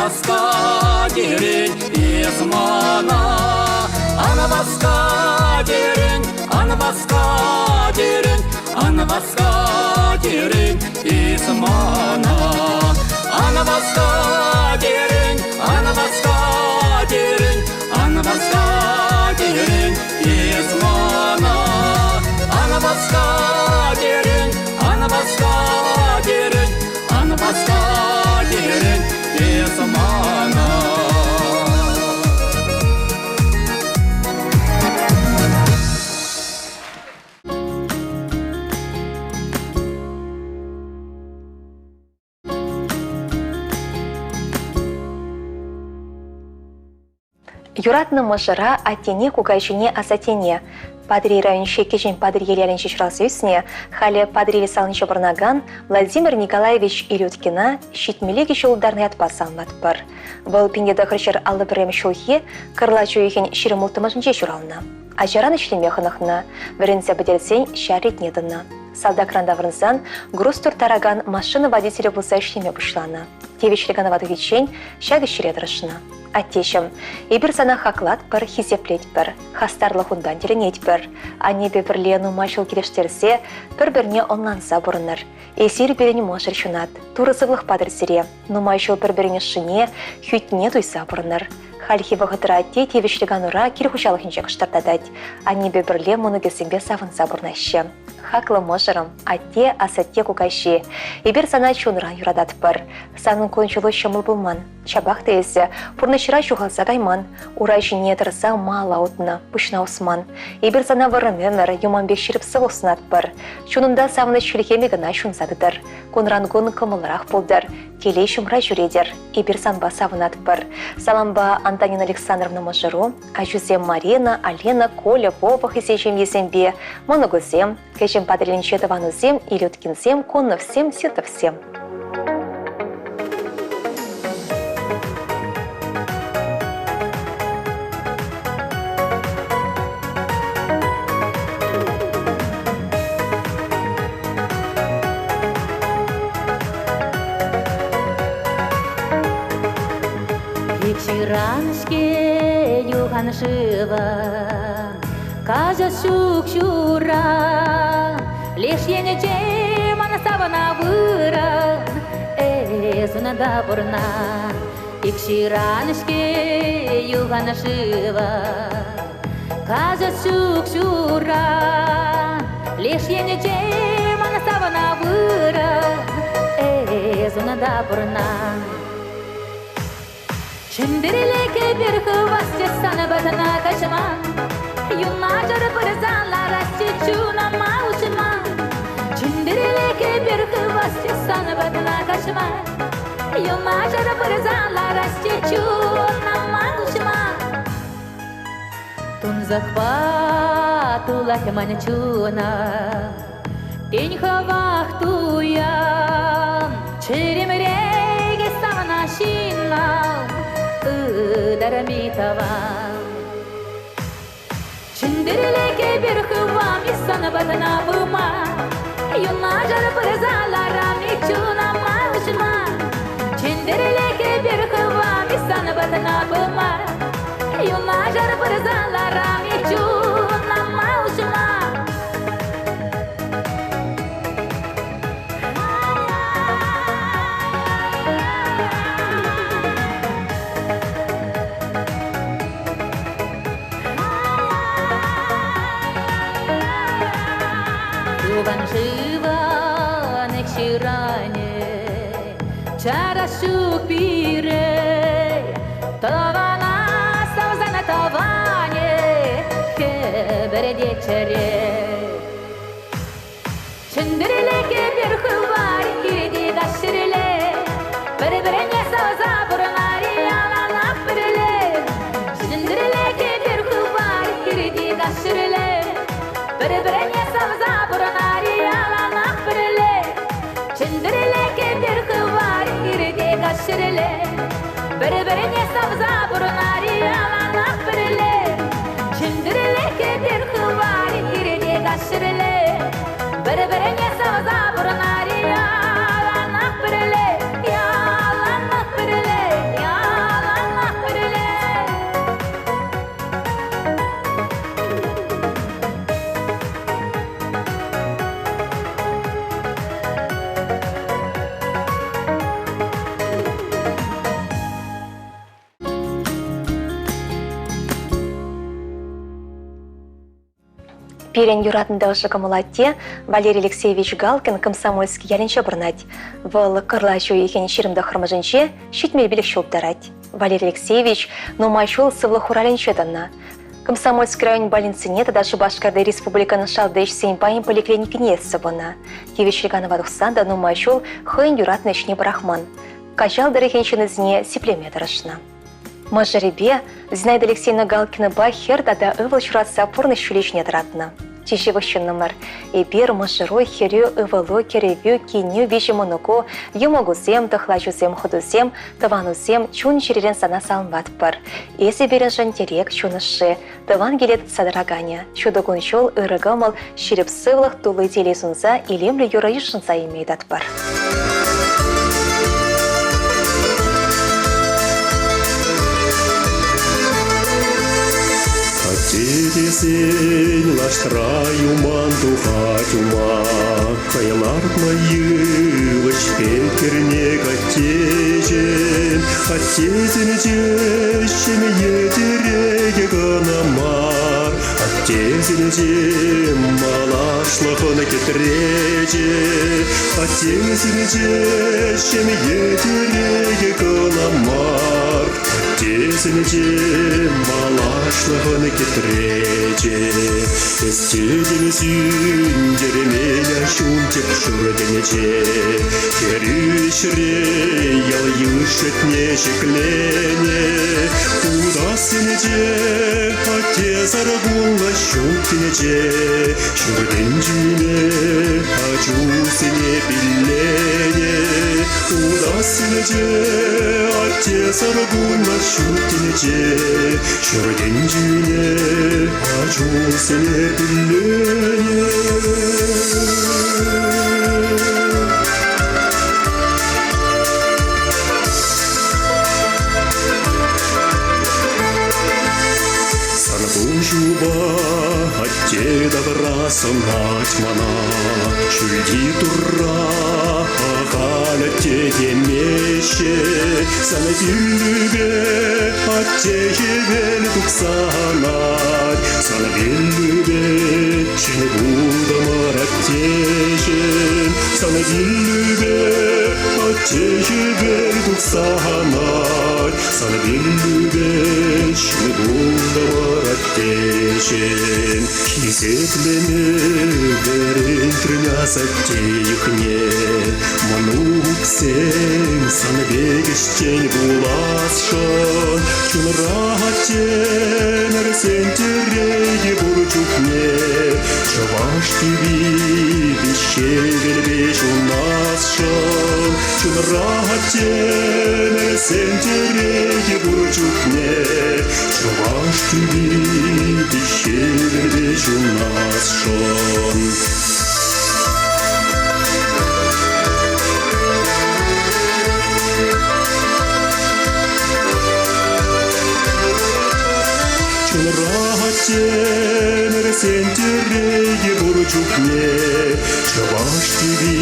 васка терӗн эс мана. Ан васка терӗн, ан васка терӗн, ан васка терӗн эс мана. Ан васка терӗн, ан васка терӗн, ан васка терӗн эс мана. Ан васка терӗн, ан васка терӗн, ан васка терӗн эс мана. Юратнӑ мӑшӑра аттене, кукаҫине, асаттене Патӑрьел районӗнчи Кӗҫӗн Патӑрьел ялӗнче ҫуралса ӳснӗ, халӗ Патӑрьел салинче пурӑнакан Владимир Николаевич Илюткина ҫитмӗле ҫул тултарнӑ ятпа саламлатпӑр. Вӑл 1951 ҫулхи кӑрлач уйӑхӗн 26-мӗшӗнче ҫуралнӑ. Ачаран ӗҫлеме хӑнӑхнӑ, вӗренсе пӗтерсен ҫар ретне тӑнӑ. Салтакран таврӑнсан груз турттаракан машина водителӗ пулса ӗҫлеме пуҫланӑ. Тивӗҫлӗ канӑва тухиччен ҫак ӗҫре тӑрӑшнӑ. Аттеҫӗм, эпир сана хаклатпӑр, хисеплетпӗр, хастарлӑхунтан тӗлӗнетпӗр. Аннепе пӗрле нумай ҫул килӗштерсе, пӗр-пӗрне ӑнланса пурӑнӑр. Эсир пирӗн мӑшӑр ҫунат, Турӑ сывлӑх патӑр сире. Нумай ҫул пӗр-пӗрин ӑшшине, хӳттине туйса пурӑнӑр. Хальхи вӑхӑтра атте тивӗҫлӗ канура кил хуҫалӑхӗнче кӑштӑртатать. Аннепе пӗрле мӑнукӗсемпе савӑнса пурӑнаҫҫӗ. Хаклӑ мӑшӑрӑм, атте, асатте, кукаҫи, эпир сана чунран юрататпӑр. Санӑн кун-ҫулу ҫӑмӑл пулман. Ҫапах та эсӗ пурнӑҫра ҫухалса кайман, ура ҫине тӑрса мала утнӑ, пуҫна усман. Эпир сана вӑрӑм ӗмӗр, юман пек ҫирӗп сывлӑх сунатпӑр. Чунунта савӑнӑҫ хӗлхемӗ кӑна ҫунса тӑтӑр. Кунран-кун кӑмӑллӑрах пултӑр, телей ҫумра ҫӳретӗр. Эпир санпа савӑнатпӑр. Салампа Антонина Александровна мӑшӑру, ачусем Марина, Алина, Коля, Вова хӑйсен ҫемйисемпе, мӑнукусем, Кӗҫӗн Патӑрьелӗнче тӑванусем, Илюткинсем, Конновсем, Ситовсем. Ҫыран-ҫке юхан шыва Каҫа ҫук ҫура, леш енӗнче ман савӑна вырӑн, эс унта пурна. Ик ҫыран-ҫке юхан шыва. Каҫа ҫук ҫура, леш енӗнче ман савӑна вырӑн, эс унта пурна. Чӗнтӗрле кӗпер хывасчӗ сана патна каҫма, Юнашар пырса ларасчӗ чунӑма уҫма. Чӗнтӗрле кӗпер хывасчӗ сана патна каҫма, Юнашар пырса ларасчӗ чунӑма уҫма. Тунсӑхпа тулать ман чуна, Тен, хӑвах туян, чӗремре савна ҫыннам, ытарми тӑван. Чӗнтӗрле кӗпер хывам сан патна пыма, Юнашар пырса ларам чунӑма уҫма. Чӗнтӗрле кӗпер хывам сан патна пыма, Юнашар пырса ларам чунӑма уҫма. Юхан шыван ҫыранӗ чара ҫук пире, тӑвана савсана тӑванӗ хӗпӗрте чӗре. Чӗнтӗрле кӗпер хывар килте каҫҫӗрле, пӗр-пӗрне савса пурӑнар яланах пӗрле. Чӗнтӗрле кӗпер хывар килте каҫҫӗрле, пӗр-пӗрне савса пурӑнар яланах пӗрле. Чӗнтӗрле кӗпер хывар килте каҫҫӗрле, пӗр-пӗрне савса пурӑнар яланах пӗрле. Чӗнтӗрле кӗпер хывар килте каҫҫӗрле, пӗр-пӗрне савса пурӑнар яланах пӗрле, яланах пӗрле, яланах. Пирӗн юратнӑ та ӑшӑ кӑмӑл атте Валерий Алексеевич Галкин Комсомольски ялӗнче пурӑнать. Вӑл кӑрлач уйӑхӗн 29-мӗшӗнче 75 ҫул тӑрать. Валерий Алексеевич нумай ҫул сывлӑх хуралӗнче тӑнӑ. Комсомольски район больницине тата Шупашкарти республикӑн шалти ӗҫсен пайӗн поликлиникине ертсе пынӑ. Тивӗҫлӗ канӑва тухсан та нумай ҫул хӑйӗн юратнӑ ӗҫне пӑрахман. Каҫал тӑрӑхӗн ҫыннисене сиплеме тӑрӑшнӑ. Мӑшӑрӗпе Зинаида Алексеевна Галкинӑпа хӗр тата ывӑл ҫуратса пурнӑҫ ҫулӗ ҫине тӑратнӑ. Чи ҫывӑх ҫыннӑмӑр. Эпир мӑшӑру, хӗрӳ, ывӑлу, кӗрӗвӳ, кинӳ, виҫӗ мӑнуку, йӑмӑкусем, тӑхлачусем, хӑтусем, тӑванусем чун-чӗререн сана саламлатпӑр. Эсӗ пирӗншӗн тӗрек, чун ӑшши, тӑван киле тытса тӑраканӗ. Ҫутӑ кун-ҫул, ырӑ кӑмӑл, ҫирӗп сывлӑх, тулли телей сунса илемлӗ юрӑ йышӑнса илме ыйтатпӑр. Атте тесен лаштра юман тухать ума, Хӑй лартнӑ йывӑҫ пек аттеҫӗм, Аттесенче ҫемье тӗрекӗ кӑна мар, Аттесенче малашлӑхӑн кӗтречӗ, Аттесенче ҫемье тӗрекӗ кӑна мар, Аттесенче малашлӑхӑн кӗтречӗ. Эс тетӗн сӳнтермен ҫунчӑк ҫуртӗнче, Хӗрӳ ӗҫре ял-йыш шутне ҫӗкленӗ. Утассинче аттесӗр пулнӑ ҫут тӗнче, Ҫуртӗнчине ачусене пилленӗ. Утассинче аттесӗр пулнӑ ҫут тӗнче, Ҫуртӗнчине ачусене пилленӗ. Сан пуҫупа атте тавра сӑнать мана, Ҫӳлти Турра ахаль атте темеҫҫӗ. Сан пиллӳпе атте хӗвел тухса анать, Сан пиллӳпе ҫӗн пултӑмӑр аттеҫӗм. Сан пиллӳпе атте хӗвел тухса анать, Сан пиллӳпе ҫӗн пултӑмӑр аттеҫӗм. Хисеплеме вӗрентрӗн асатте йӑхне, Мӑнуксем сан пек ӗҫчен пуласшӑн. Чунра аттемӗрсен тӗрекӗ пур чухне Чӑваш тӳпи виҫҫевелпе ҫунасшӑн. Чунра аттемӗрсен тӗрекӗ пур чухне Чӑваш тӳпи виҫҫевелпе ҫунасшӑн. Чунра темӗрсен тӗрекӗ пур чухне Чӑваш тӳпи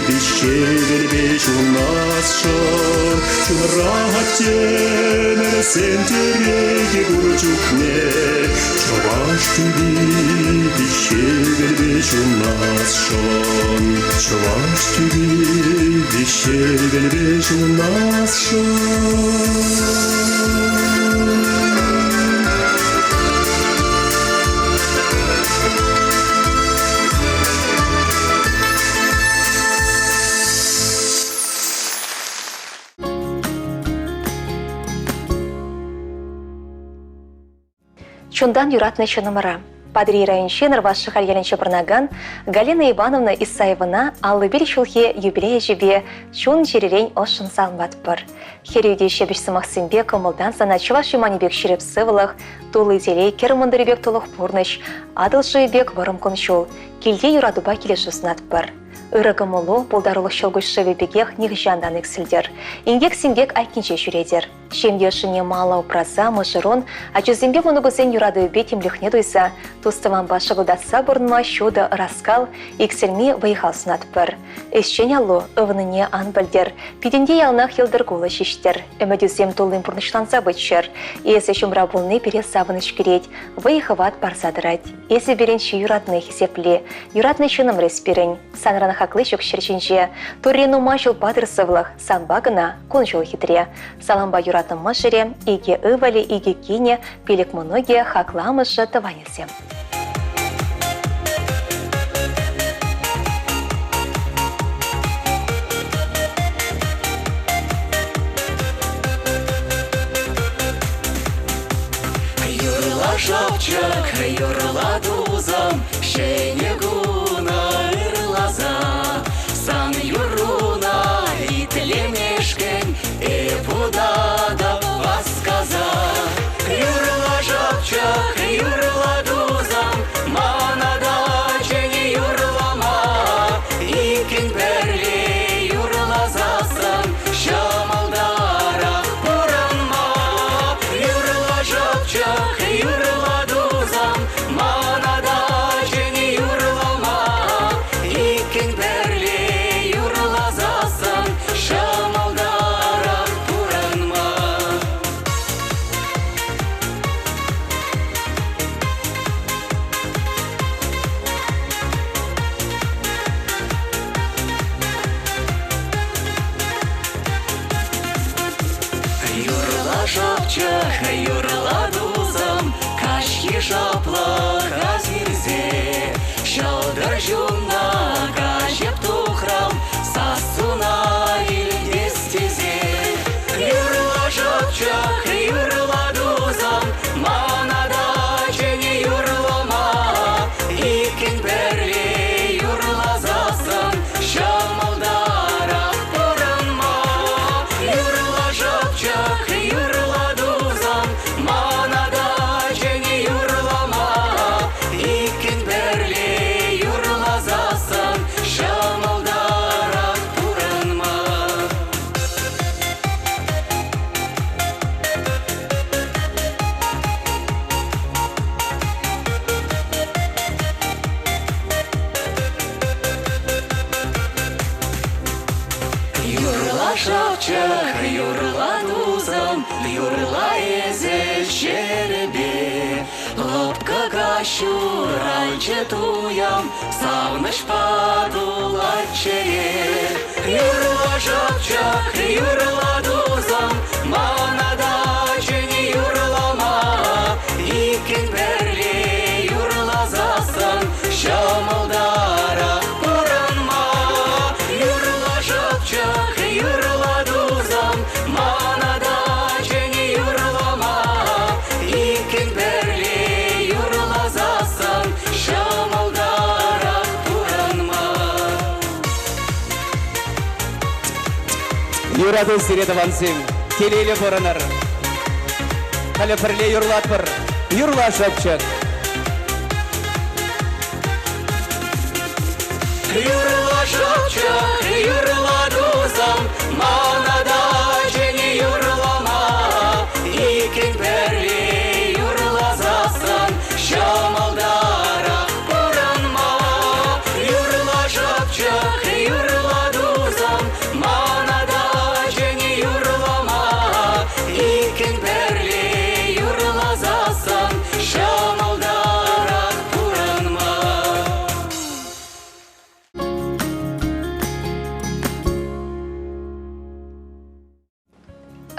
виҫҫевелпе ҫунасшӑн. Чунра темӗрсен тӗрекӗ пур чухне Чӑваш тӳпи виҫҫевелпе ҫунасшӑн. Чӑваш тӳпи виҫҫевелпе ҫунасшӑн. Чунтан юратнӑ ҫыннӑмӑра Патӑрьел районӗнчи Нӑрваш Шӑхаль ялӗнче пурӑнакан Галина Ивановна Исаевӑна 55 ҫулхи юбилей ӗҫӗпе чун-чӗререн ӑшшӑн саламлатпӑр. Хӗрӳ те ҫепӗҫ сӑмахсемпе кӑмӑлтан сана чӑваш юманӗ пек ҫирӗп сывлӑх, тулли телей, кӗр мӑнтӑрӗ пек тулӑх пурнӑҫ, Атӑл шывӗ пек вӑрӑм кун-ҫул, килте юратупа килӗшӳ сунатпӑр. Ырӑ кӑмӑлу, пултарулӑх ҫӑлкуҫ шывӗ пекех нихӑҫан та ан иксӗлтӗр. Инкек-синкек айккинче ҫӳретӗр. Ҫемье ӑшшине мала упраса мӑшӑрун ачусемпе мӑнукусен юратӑвӗпе тимлӗхне туйса тус-тӑванпа шӑкӑлтатса пурӑнма ҫутӑ ӑраскал, иксӗлми вӑй-хал сунатпӑр. Ӗҫчен аллу ывӑннине ан пӗлтер, питӗнте яланах йӑлтӑр кулӑ ҫиҫтӗр, ӗмӗтӳсем туллин пурнӑҫланса пыччӑр. Эсӗ ҫумра пулни пире савӑнӑҫ кӳрет, вӑй-хӑват парса тӑрать. Эсӗ пирӗн чи юратни хисепли, юратнӑ ҫыннӑмӑр эс пирӗн. Санран хакли ҫук ҫӗр ҫинче. Турри нумай ҫул патӑр сывлӑх, санпа кӑна кун-ҫул хитре. Салампа юратнӑ мӑшӑрӗ, икӗ ывӑлӗ, икӗ кинӗ, пилӗк мӑнукӗ, хаклӑ амӑшӗ, тӑванӗсем. Юрла шӑпчӑк, юрла тусӑм, ҫӗнӗ куна ырласа. Сан юрруна итлемешкӗн эп утатӑп васкаса. Юрла шӑпчӑк, юрла тусӑм, мана та чӗн юрлама. Иккӗн пӗрле юрласассӑн ҫӑмӑлтарах пурӑнма. Юрла шӑпчӑк, юрла тусӑм, мана та чӗн юрлама. Иккӗн пӗрле юрласассӑн ҫӑмӑлтарах пурӑнма. Юрла шӑпчӑк, юрла тусӑм, каҫхи шӑплӑха сирсе. Ҫӑлтӑр ҫуннӑ каҫӑп тухрӑм, сассуна илтес тесе. Юрла шӑпчӑк, юрла тусӑм, мана та чӗн юрлама. Иккӗн пӗрле юрласассӑн ҫӑмӑлтарах пурӑнма. Юрла шӑпчӑк, юрла тусӑм, мана та чӗн юрлама. Иккӗн пӗрле юрласассӑн ҫӑмӑлтарах пурӑнма. Юрла шӑпчӑк, юрла тусӑм, юрла эсӗ ҫӗрӗпе. Лӑпкӑ каҫ ҫуралчӗ туйӑм, савӑнӑҫпа тулать чӗре. Юрла шӑпчӑк, юрла тусӑм, мана та чӗн юрлама. Иккӗн пӗрле юрласассӑн ҫӑмӑлтарах пурӑнма. Юрла шӑпчӑк, юрла тусӑм, мана та чӗн юрлама. Иккӗн пӗрле юрласассӑн ҫӑмӑлтарах пурӑнма. Юрату сире, тӑвансем, телейлӗ пурӑнӑр. Халӗ пӗрле юрлатпӑр. Юрла, шӑпчӑк. Юрла, шӑпчӑк, юрла, тусӑм, мана та чӗн юрлама. Иккӗн пӗрле юрласассӑн ҫӑмӑлтарах пурӑнма. Юрла, шӑпчӑк, юрла, тусӑм, мана та чӗн юрлама. Иккӗн пӗрле юрласассӑн ҫӑмӑлтарах пурӑнма.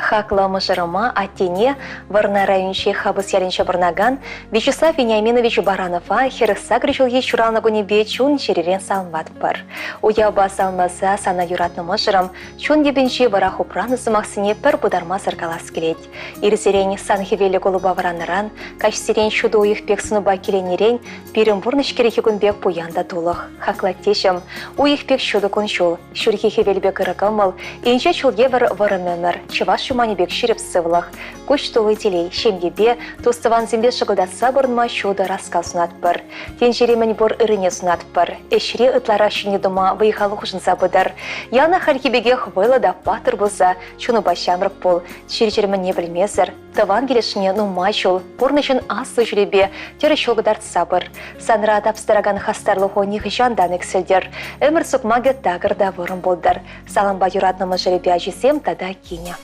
Хаклӑ мӑшӑрӑма, аттене Вӑрнар районӗнчи Хапӑс ялӗнче пурӑнакан Вячеслав Вениаминович Баранова 48 ҫулхи ҫуралнӑ кунӗпе чун-чӗререн саламлатпӑр. Уявпа саламласа сана юратнӑ мӑшӑрӑм чун йӗпӗнчи вӑрах упранӑ сӑмахсене пӗр пытармасӑр калас килет. Ирсерен сан хӗвеллӗ кулӑпа вӑраннӑран, каҫсерен ҫутӑ уйӑх пек сӑнупа киленнӗрен пирӗн пурнӑҫ кӗрхи кун пек пуян та тулӑх. Хаклать теҫӗм, уйӑх пек ҫутӑ кун-ҫул, ҫурхи хӗвел пек ырӑ кӑмӑл, инҫе ҫул евӗр вӑрӑм ӗмӗр, чӑваш ҫумӑр. чӑманӗ пек ҫирӗп сывлӑх, куҫ тулли телей, ҫемьепе, тус-тӑвансемпе шӑкӑлтатса пурӑнма ҫутӑ ӑраскал сунатпӑр. Тӗнчери мӗнпур ыррине сунатпӑр. Ӗҫре ытларах ҫӗнӗ тума вӑй-хал хушӑнса пытӑр. Яланах хальхи пекех вӑйлӑ та паттӑр пулса чунупа ҫамрӑк пул, чир-чӗр мӗнне пӗлмесӗр, тӑван килӗшне нумай ҫул пурнӑҫӑн аслӑ ҫулӗпе тӗрӗс ҫул кӑтартса пыр. Санра тапса тӑракан хастарлӑху нихӑҫан та ан иксӗлтӗр. Ӗмӗр сукмакӗ такӑр та вӑрӑм пултӑр. Салампа юратнӑ мӑшӑрӗпе ачисем тата кинӗ.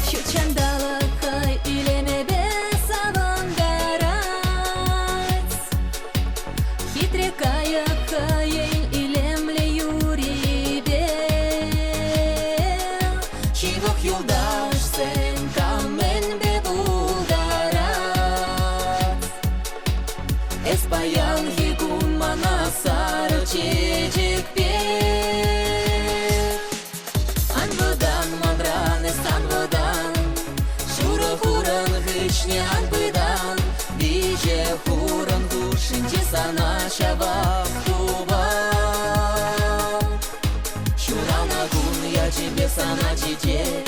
Ҫут ҫанталӑк хӑй илемӗпе савӑнтарать. Хитре кайӑк хӑйӗн илемлӗ юррипе. Ҫывӑх юлташсем кам мӗнпе пултарать. Эс паянхи кун мана сарӑ чечек пек. Ан вӑтан манран, эс ан вӑтан, Шурӑ хурӑн хыҫне ан пытан, Виҫӗ хурӑн хушшинче сана ҫавах тупам. Ҫуралнӑ кун ячӗпе сана чечек,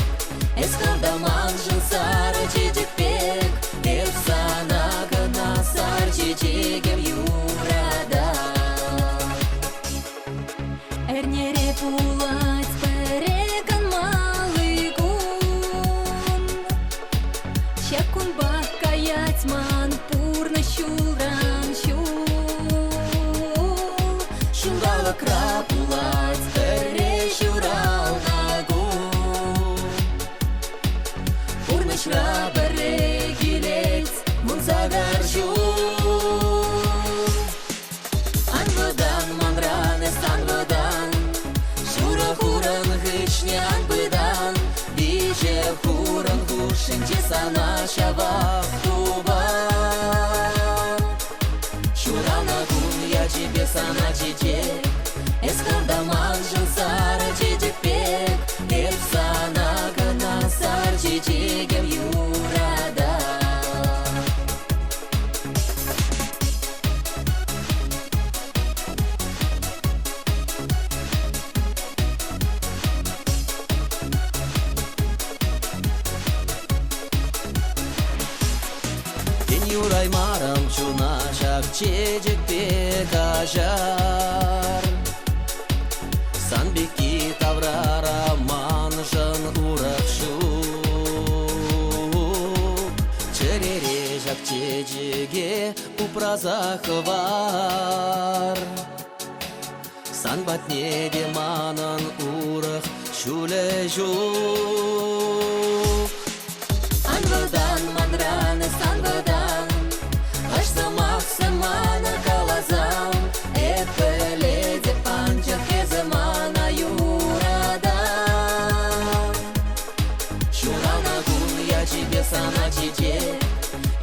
Эс хӑв та маншӑн сарӑ чечек пек, Эп сана кӑна сар чечекӗм юратап. Эрнере пулать пӗрре канмалли кун. Ҫак кунпа каять ман пурнӑҫ ҫулран ҫул. Ҫулталӑкра пулать пӗрре ҫуралнӑ кун. Пурнӑҫра пӗрре килет 18 ҫул. Ан вӑтан манран, эс ан вӑтан, Шурӑ хурӑн хыҫне ан пытан, Виҫӗ хурӑн хушшинче сана ҫавах тупам. Ҫуралнӑ кун ячӗпе сана чечек, Эс хӑв та маншӑн сарӑ чечек пек, Эп сана кӑна сар чечекӗм юратап. Тен юраймарӑм чуна ҫак чечекпе каҫар. Сан пекки таврара маншӑн урӑх ҫук. Чӗрере ҫак чечеке упраса хӑвар. Сан патне те манӑн урӑх ҫулӗ ҫук. Ан вӑтан манран, эс ан вӑтан, Хӑш сӑмахсем мана каласан, Эп пӗлетӗп, анчах эсӗ мана юратан. Ҫуралнӑ кун ячӗпе сана чечек,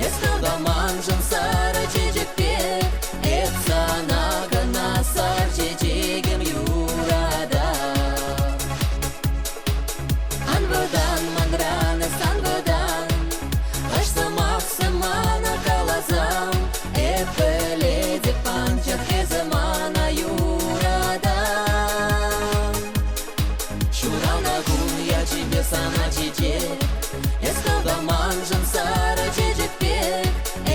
Эс хӑв та маншӑн сарӑ чечек пек, Эп сана кӑна сар чечекӗм юратап. Ан вӑтан манран, эс ан вӑтан, Хӑш сӑмахсем мана каласан, Эп пӗлетӗп, анчах эсӗ мана юратан. Ҫуралнӑ кун ячӗпе сана чечек, Эс хӑв та маншӑн сарӑ чечек пек,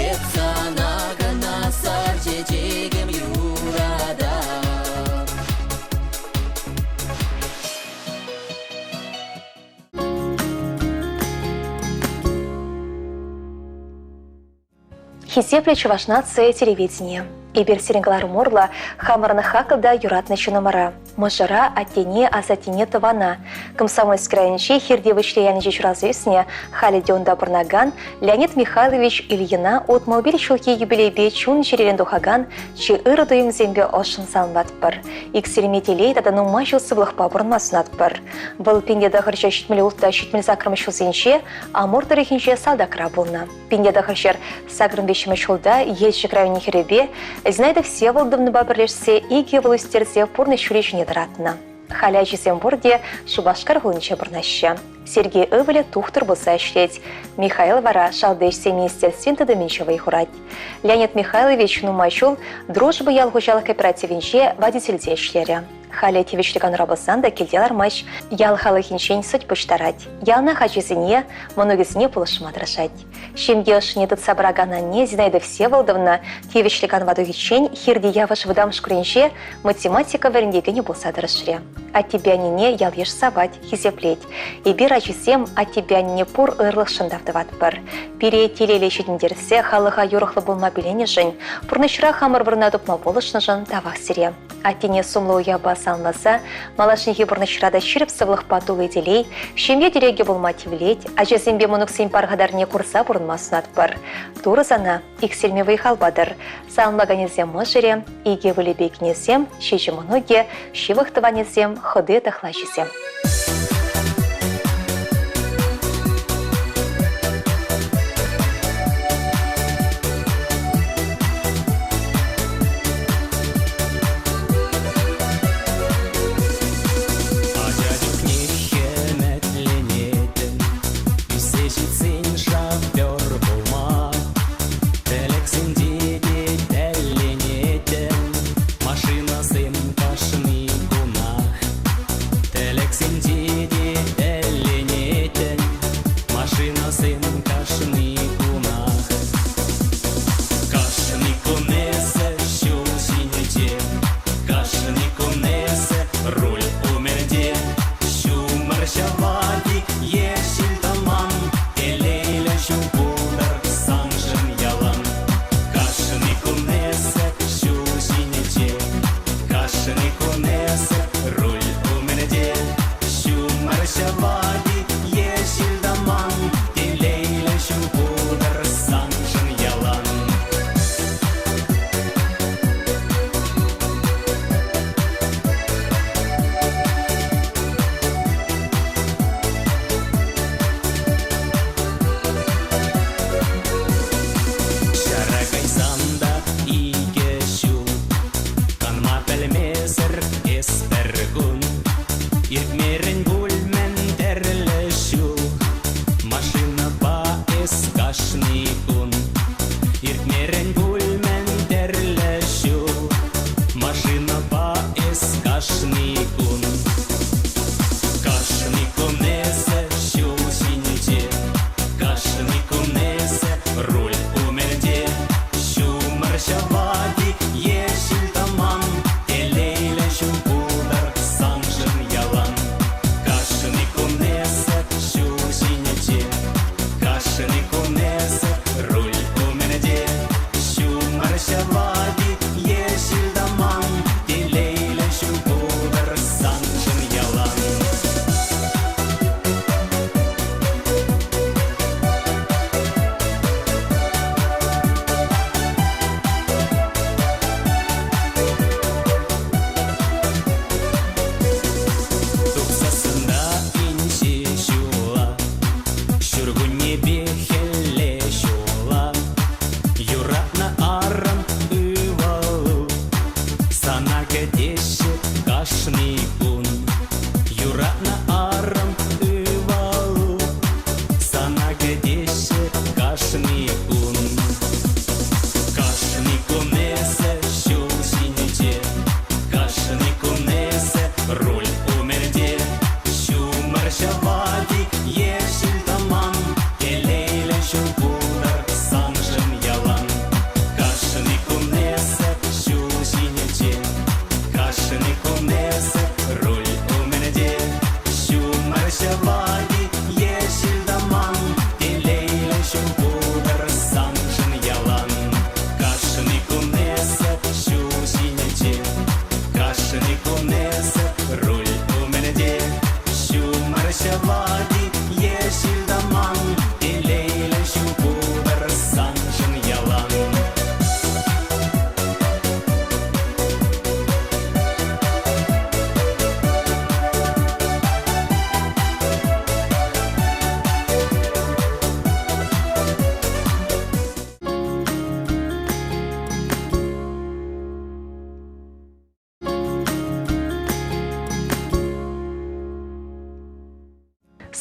Эп сана кӑна сар чечекӗм юратап. Хисеплӗ Чӑваш наци телевиденийӗ! Эпир сирӗн кӑларӑм урлӑ хамӑрӑн хаклӑ та юратнӑ ҫыннӑмӑра, мӑшӑра, аттене, асаттене, тӑвана, Комсомольски районӗнчи Хирти Выҫли ялӗнче ҫуралса ӳснӗ, халӗ те унта пурӑнакан Леонид Михайлович Ильина 65 ҫулхи юбилейпе чун-чӗререн тухакан чи ырӑ туйӑмсемпе ӑшшӑн саламлатпӑр. Иксӗлми телей тата нумай ҫул сывлӑхпа пурӑнма сунатпӑр. Вӑл 1976 78 ҫулсенче Амур тӑрӑхӗнче салтакра пулнӑ. 1983 ҫулта Елчӗк районӗн хӗрӗпе Зинаида Всеволодовнӑпа пӗрлешсе икӗ ывӑл ӳстерсе пурнӑҫ ҫулӗ ҫине тӑратнӑ. Халӗ ачисем пурте Шупашкар хулинче пурӑнаҫҫӗ. Сергей ывӑлӗ тухтӑр пулса ӗҫлет. Михаил вара шалти ӗҫсен министерствин тытӑмӗнче вӑй хурать. Леонид Михайлович нумай ҫул «Дружба» ял хуҫалӑх кооперативӗнче водительте ӗҫлерӗ. Халӗ тивӗҫлӗ канура пулсан та килте лармасть, ял халӑхӗнчен сӗт пуҫтарать. Яланах ачисене, мӑнукӗсене пулӑшма тӑрӑшать. Ҫемье ӑшшине тытса пыракан анне Зинаида Всеволодовна тивӗҫлӗ канӑва тухиччен Хирти Явӑш вӑтам шкулӗнче математика вӗрентекенӗ пулса тӑрӑшрӗ. Аттепе аннене ял-йыш савать, хисеплет. Эпир, ачисем, аттепе аннене пур ырлӑхшӑн тав тӑватпӑр. Пире телейлӗ ҫитӗнтерсе халӑха юрӑхлӑ пулма пиленӗшӗн, пурнӑҫра хамӑр вырӑна тупма пулӑшнӑшӑн тавах сире. Аттене сумлӑ уявпа саламласа малашнехи пурнӑҫра та ҫирӗп сывлӑхпа тулли телей, ҫемье тӗрекӗ пулма тивлет, ачасемпе мӑнуксен пархатарне курса пурӑнма сунатпӑр. Турӑ сана иксӗлми вӑй-хал патӑр. Саламлаканӗсем мӑшӑрӗ, икӗ ывӑлӗпе кинӗсем, ҫичӗ мӑнукӗ, ҫывӑх тӑванӗсем, хӑти тӑхлачисем. Ача чухне ӗмӗтленетӗн, ӳссе ҫитсен шофер пулма. Тӗлӗксенче те тӗлленетӗн, машинӑсем кашни кунах. Тӗлӗксенче.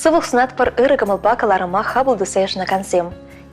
Сывлӑх сунатпӑр ырӑ кӑмӑлпа кӑларӑма хапӑл туса йышӑнакансем.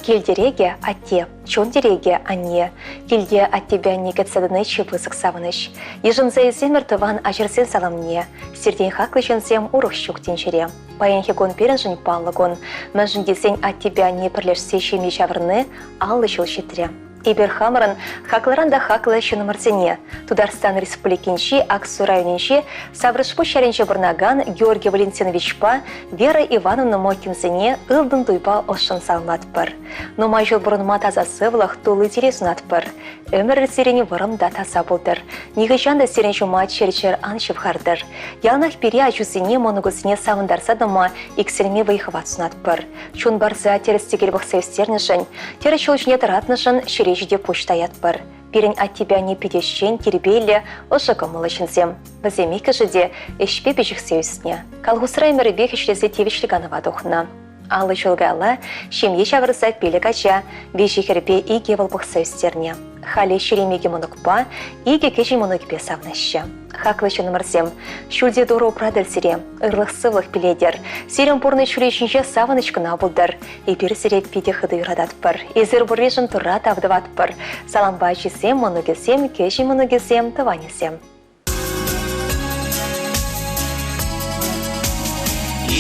Кил тӗрекӗ – атте, чун тӗрекӗ – анне. Килте аттепе анне кӗтсе тӑни чи пысӑк савӑнӑҫ. Йышӑнса илсемӗр тӑван ачӑрсен саламне. Сиртен хаклӑ ҫынсем урӑх ҫук тӗнчере. Паянхи кун пирӗншӗн паллӑ кун. Мӗншӗн тесен аттепе анне пӗрлешсе ҫемье ҫавӑрни 50 ҫул ҫитрӗ. Эпир хамӑрӑн хаклӑран та хаклӑ ҫыннӑмӑрсене Тутарстан Республикинчи Аксу районӗнчи Саврӑшпуҫ ялӗнче пурӑнакан Георгий Валентиновичпа Вера Ивановна Мокинсене ылтӑн туйпа ӑшшӑн саламлатпӑр. Нумай ҫул пурӑнма таса сывлӑх, тулли телей сунатпӑр. Ӗмӗр сирӗн вӑрӑм та таса пултӑр. Нихӑҫан та сирӗн ҫума чир-чӗр ан ҫывхартӑр. Яланах пире ачусене, мӑнукусене савӑнтарса тӑма иксӗлми вӑй-хӑват сунатпӑр. Чун парса тӗрӗс-тӗкел пӑхса ӳстернӗшӗн, тӗрӗс ҫул ҫине тӑратнӑшӑн ҫӗре ҫити пуҫ таятпӑр. Пирӗн аттепе анне питӗ ӗҫчен, тирпейлӗ, ӑшӑ кӑмӑллӑ ҫынсем. Вӗсем иккӗшӗ те ӗҫпе пиҫӗхсе ӳснӗ. Колхозра ӗмӗрӗпех ӗҫлесе тивӗҫлӗ канӑва тухнӑ. 50 ҫул каялла ҫемье ҫавӑрса пилӗк ача, виҫӗ хӗрпе икӗ ывӑл пӑхса ӳстернӗ. Халӗ 22 мӑнукпа, икӗ кӗҫӗн мӑнукӗпе савӑнаҫҫӗ. Хаклӑ ҫыннӑмӑрсем, ҫӳлте Турӑ упратӑр сире, ырлӑх-сывлӑх пилетӗр. Сирӗн пурнӑҫ ҫулӗ ҫинче савӑнӑҫ кӑна пултӑр. Эпир сире питӗ хытӑ юрататпӑр. Эсир пурришӗн Турра тав тӑватпӑр. Салампа ачисем, мӑнукӗсем, кӗҫӗн мӑнукӗсем, тӑванӗсем.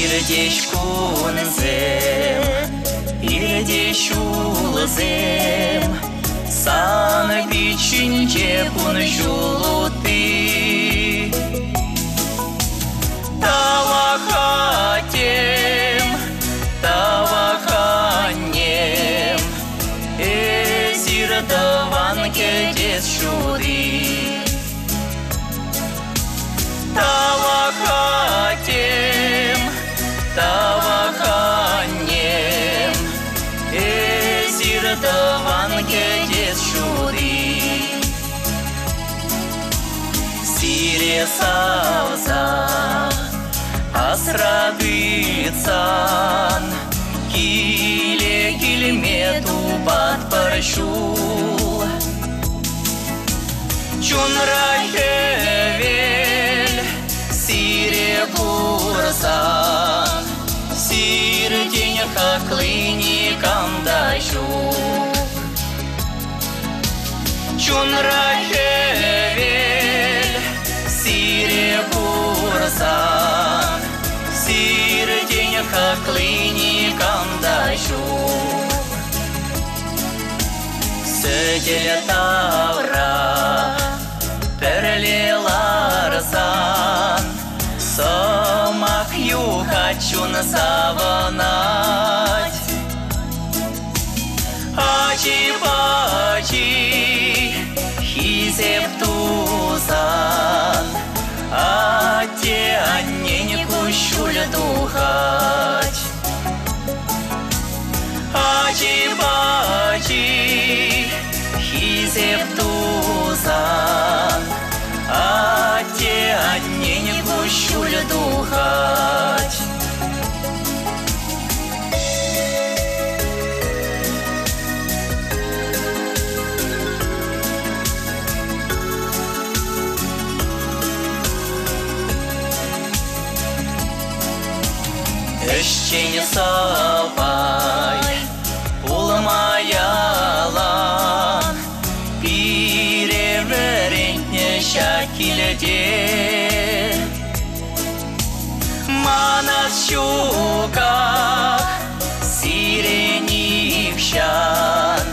Иртеҫ кунсем, иртеҫ ҫулсем, Сан пит ҫинче кун-ҫул утти. Тавах аттем, тавах аннем, Эсир тӑван кӗтес ҫути. Тавах аттем, тавах аннем, Эсир тӑван кӗтес ҫути. Сире савса асра тытсан, Киле килме тупатпӑр ҫул. Чунра хӗвел сире курсан, Сиртен хакли никам та ҫук. Чунра хӗвел сире курсан, Сиртен хакли никам та ҫук. Сӗтел тавра пӗрле ларсан Сӑмах юхать, чун савӑнать. Ачи-пачи хисеп тусан Атте-аннен куҫҫуль тухать. Ачи-пачи хисеп тусан Атте-аннен куҫҫуль тухать. Ӗҫчен сӑпай пулма ялан Пире вӗрентнӗ ҫак килте. Манас ҫуках сире нихҫан,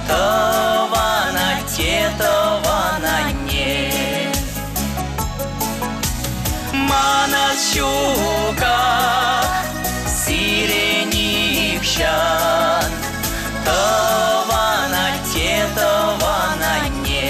Тӑван атте, тӑван анне. Манас ҫуках сире нихҫан, Тӑван атте, тӑван анне.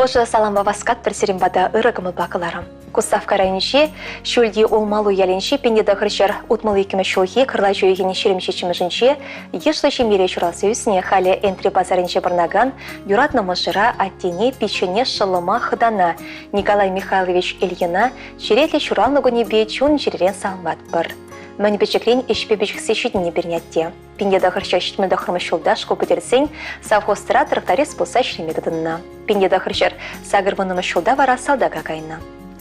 Ӑшӑ салампа васкатпӑр сирӗн пата ырӑ кӑмӑлпа кӑларӑм. Куславкка районӗнчи Ҫӳлти Улмалу ялӗнчи 1962 ҫулхи кӑрлач уйӑхӗн 27-мӗшӗнче йышлӑ ҫемьере ҫуралса ӳснӗ, халӗ Энтри пасарӗнче пурӑнакан юратнӑ мӑшӑра, аттене, пиччене, шӑллӑма, хӑтана Николай Михайлович Ильина черетлӗ ҫуралнӑ кунӗпе чун-чӗререн саламлатпӑр. Мӗн пӗчӗкрен ӗҫпе пиҫӗхсе ҫитӗннӗ пирӗн атте. 1979 ҫулта шкул пӗтерсен совхозра тракторист пулса ӗҫлеме тытӑннӑ. 1980 ҫулта вара салтака кайнӑ.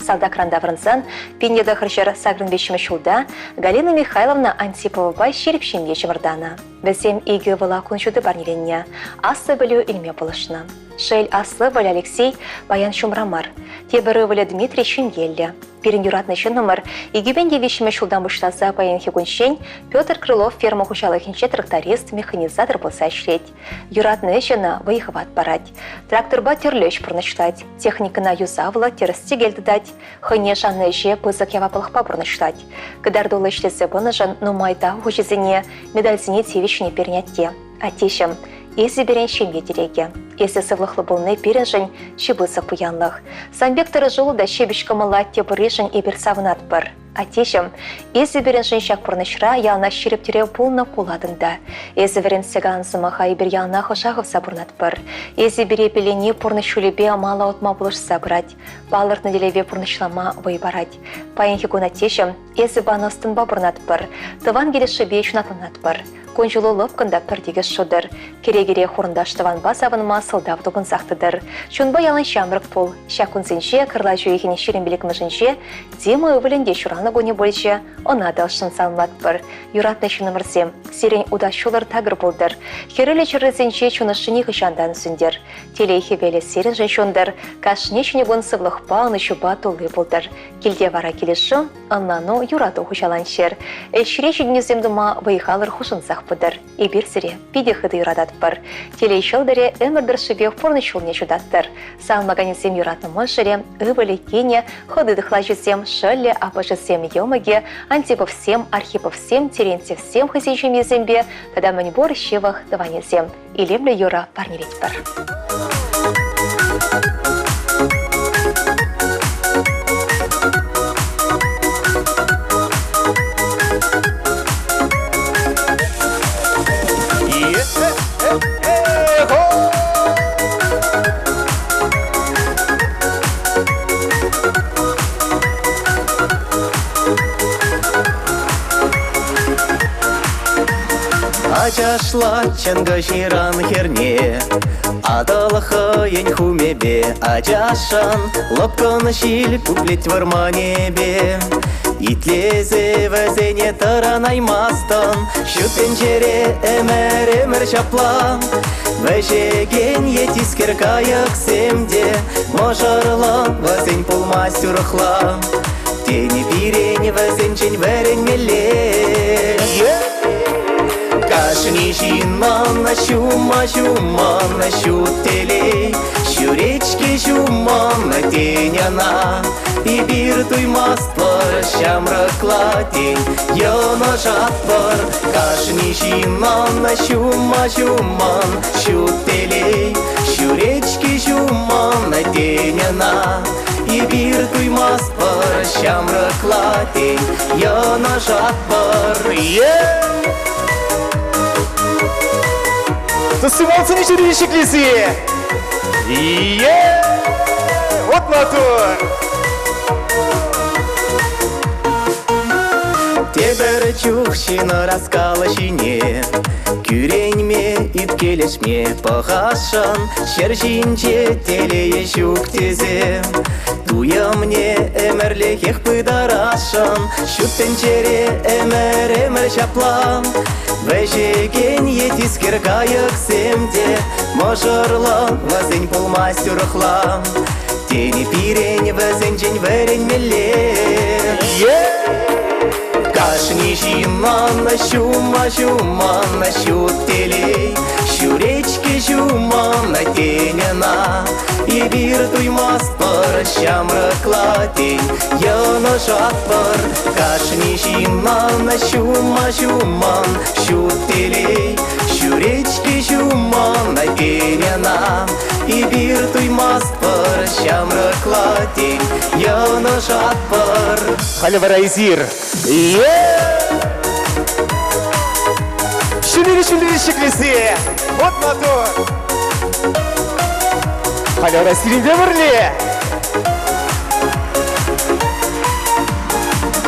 Салтакран таврӑнсан 1983 ҫулта Галина Михайловна Антиповӑпа ҫирӗп ҫемье чӑмӑртанӑ. Вӗсем икӗ ывӑла кун ҫути парнеленнӗ, аслӑ пӗлӳ илме пулӑшнӑ. Шел, аслӑ ывӑлӗ Алексей паян ҫумра мар. Тепӗр ывӑлӗ Дмитрий ҫемьеллӗ. Пирӗн юратнӑ ҫыннӑмӑр 2003 ҫултан пуҫласа паянхи кунччен Петр Крылов ферма хуҫалӑхӗнче тракторист, механизатор пулса ӗҫлет. Юратнӑ ӗҫ ӑна вӑй-хӑват парать. Тракторпа тӗрлӗ ӗҫ пурнӑҫлать, техникӑна юсавлӑ, тӗрӗс-тӗкел тытать, хӑйне шаннӑ ӗҫе пысӑк яваплӑхпа пурнӑҫлать. Кӑтартуллӑ ӗҫлесе пынӑшӑн нумай тав хучӗсене, медальсене тивӗҫнӗ пирӗн атте. Аттеҫӗм, эсӗ пирӗн ҫемье тӗрекӗ. Эсӗ сывлӑхлӑ пулни пирӗншӗн чи пысӑк пуянлӑх. Сан пек тӑрӑшуллӑ та ҫепӗҫ кӑмӑллӑ атте пурришӗн эпир савӑнатпӑр. Аттеҫӗм, эсӗ пирӗншӗн ҫак пурнӑҫра яланах ҫирӗп тӗрев пулнӑ пулатӑн та. Эсӗ вӗрентсе каланӑ сӑмаха эпир яланах ӑша хывса пурӑнатпӑр. Эсӗ пире пиллени пурнӑҫ ҫулӗпе мала утма пулӑшса пырать, палӑртнӑ тӗллеве пурнӑҫлама вӑй парать. Паянхи кун, аттеҫӗм, эсӗ панӑ ӑс-тӑнпа пурӑнатпӑр, тӑван килӗшӳпе ҫунатланатпӑр. Кун-ҫулу лӑпкӑн та пӗр тикӗс шутӑр. Кӗрекере хурӑнташ тӑванпа савӑнма сӑлтав тупӑнсах тӑтӑр. Чунпа ялан ҫамрӑк пул. Ҫак кунсенче, кӑрлач уйӑхӗн 25-мӗшӗнче, Дима ывӑлӗн те ҫуралнӑ кунӗ пулчӗ. Ӑна та ӑшшӑн саламлатпӑр. Юратнӑ ҫыннӑмӑрсем, сирӗн утас ҫулӑр такӑр пултӑр. Хӗрӳллӗ чӗррисенче чун ӑшши нихӑҫан та ан сӳнтӗр. Телей хӗвелӗ сирӗншӗн ҫунтӑр. Кашни ҫӗнӗ кун сывлӑхпа, ӑнӑҫупа тулли пултӑр. Килте вара килӗшӳ, ӑнлану, юрату хуҫаланччӑр. Ӗҫре ҫитӗнӳсем тума вӑй-халӑр хушӑнсах пытӑр. Эпир сире питӗ хытӑ юрататпӑр. Телей ҫӑлтӑрӗ ӗмӗр тӑршшӗпех пурнӑҫ ҫулне ҫутаттӑр. Салмаканӗсем юратнӑ мӑшӑрӗ, ывӑлӗ, кинӗ, хӑти тӑхлачӗсем, шӑллӗ, аппӑшӗсем, йӑмӑкӗ, Антиповсем, Архиповсем, Терентьевсем хӑйсен ҫемйисемпе тата мӗнпур ҫывӑх тӑванӗсем илемлӗ юрӑ парнелетпӗр. Ачашлать чӑнкӑ ҫыран хӗрне, Атӑл хӑйӗн хумӗпе ачашӑн лӑпкӑн ҫил пуплет вӑрманӗпе. Итлесе вӗсене тӑранаймастӑн, Ҫут тӗнчере ӗмӗр-ӗмӗр ҫапла. Вӗҫекен е тискер кайӑксем те мӑшӑрлӑ вӗсен пулмасть урӑхла. Тени пирӗн вӗсенчен вӗренмелле. Кашни ҫыннӑн ҫума ҫумӑн ҫут телей, Ҫӳрет-ҫке ҫумӑн тен ӑна. Эпир туймастпӑр ҫамрӑкла тен, йӑнӑшатпӑр. Кашни ҫыннӑн ҫума ҫумӑн ҫут телей, Ҫӳрет-ҫке ҫумӑн тен ӑна. Эпир туймастпӑр ҫамрӑкла тен, йӑнӑшатпӑр. Тусималсене ҫӳрен ҫӗклесе. Е! Вот маттур! Тепӗр чух ҫын ӑраскал ҫине кӳренме, ӳпкелешме пӑхасшӑн ҫӗр ҫинче телейӗ ҫук тесе. Туйӑмне ӗмӗрлӗхех пытарасшӑн ҫут тӗнчере ӗмӗр-ӗмӗр ҫапла. Вӗҫекен е тискер кайӑксем те мӑшӑрлӑ вӗсен пулмасть урӑхла. Тени пирӗн вӗсенчен вӗренмелле. Кашни ҫыннӑн ҫума ҫумӑн ҫут телей, Ҫӳрет-ҫке ҫумӑн тен ӑна. Эпир туймастпӑр ҫамрӑкла тен, йӑнӑшатпӑр. Кашни ҫыннӑн ҫума ҫумӑн ҫут телей, Ҫӳрет-ҫке ҫумӑн тен ӑна. Эпир туймастпӑр. туймастпӑр ҫамрӑкла, тен, йӑнӑшатпӑр. Халӗ вара эсир Ҫӳллӗ ҫӳллӗ ҫӗклесе вот маттур. Халӗ вара сирӗнпе пӗрле.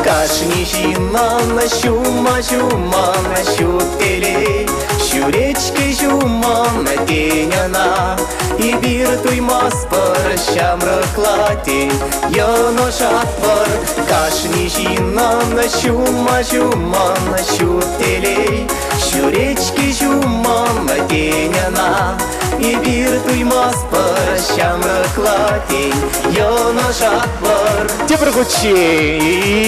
Кашни ҫыннан ҫума ҫуман ҫут телей, Ҫӳрет-ҫке ҫуман тен ӑна. Эпир туймастпӑр ҫамрӑкла, тен, йӑнӑшатпӑр. Кашни ҫыннӑн ҫума ҫуман ҫут телей, Ҫӳрет-ҫке ҫуман тен ӑна. Эпир туймастпӑр ҫамрӑкла, тен, йӑнӑшатпӑр. Тепӗр хутчен.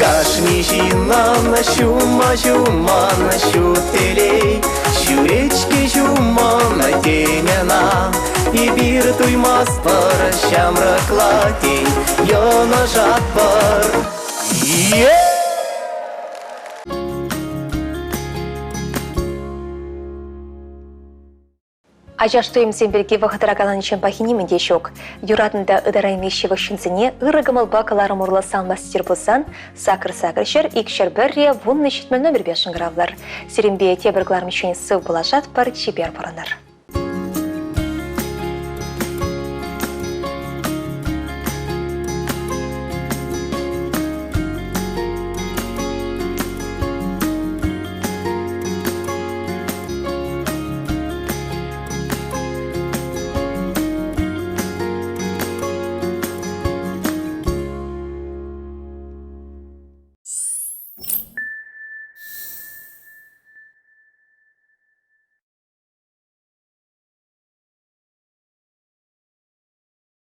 Кашни ҫыннан ҫума ҫуман ҫут телей, Ҫӳрет-ҫке ҫуман тен ӑна. Эпир туймастпӑр ҫамрӑкла, тен, йӑнӑшатпӑр. Yeah! Ачаш туйӑмсем пирки вӑхӑтра каланӑччен пахи нимӗн те ҫук. Юратнӑ та ытарайми ҫывӑх ҫынсене ырӑ кӑмӑлпа кӑларӑм урлӑ салмастир пулсан сакӑр сакӑр 201 10 70 номерпе шӑнкӑравлӑр. Сирӗнпе тепӗр кӑларӑмччен сыв пулашатпӑр, чипер пурӑнӑр.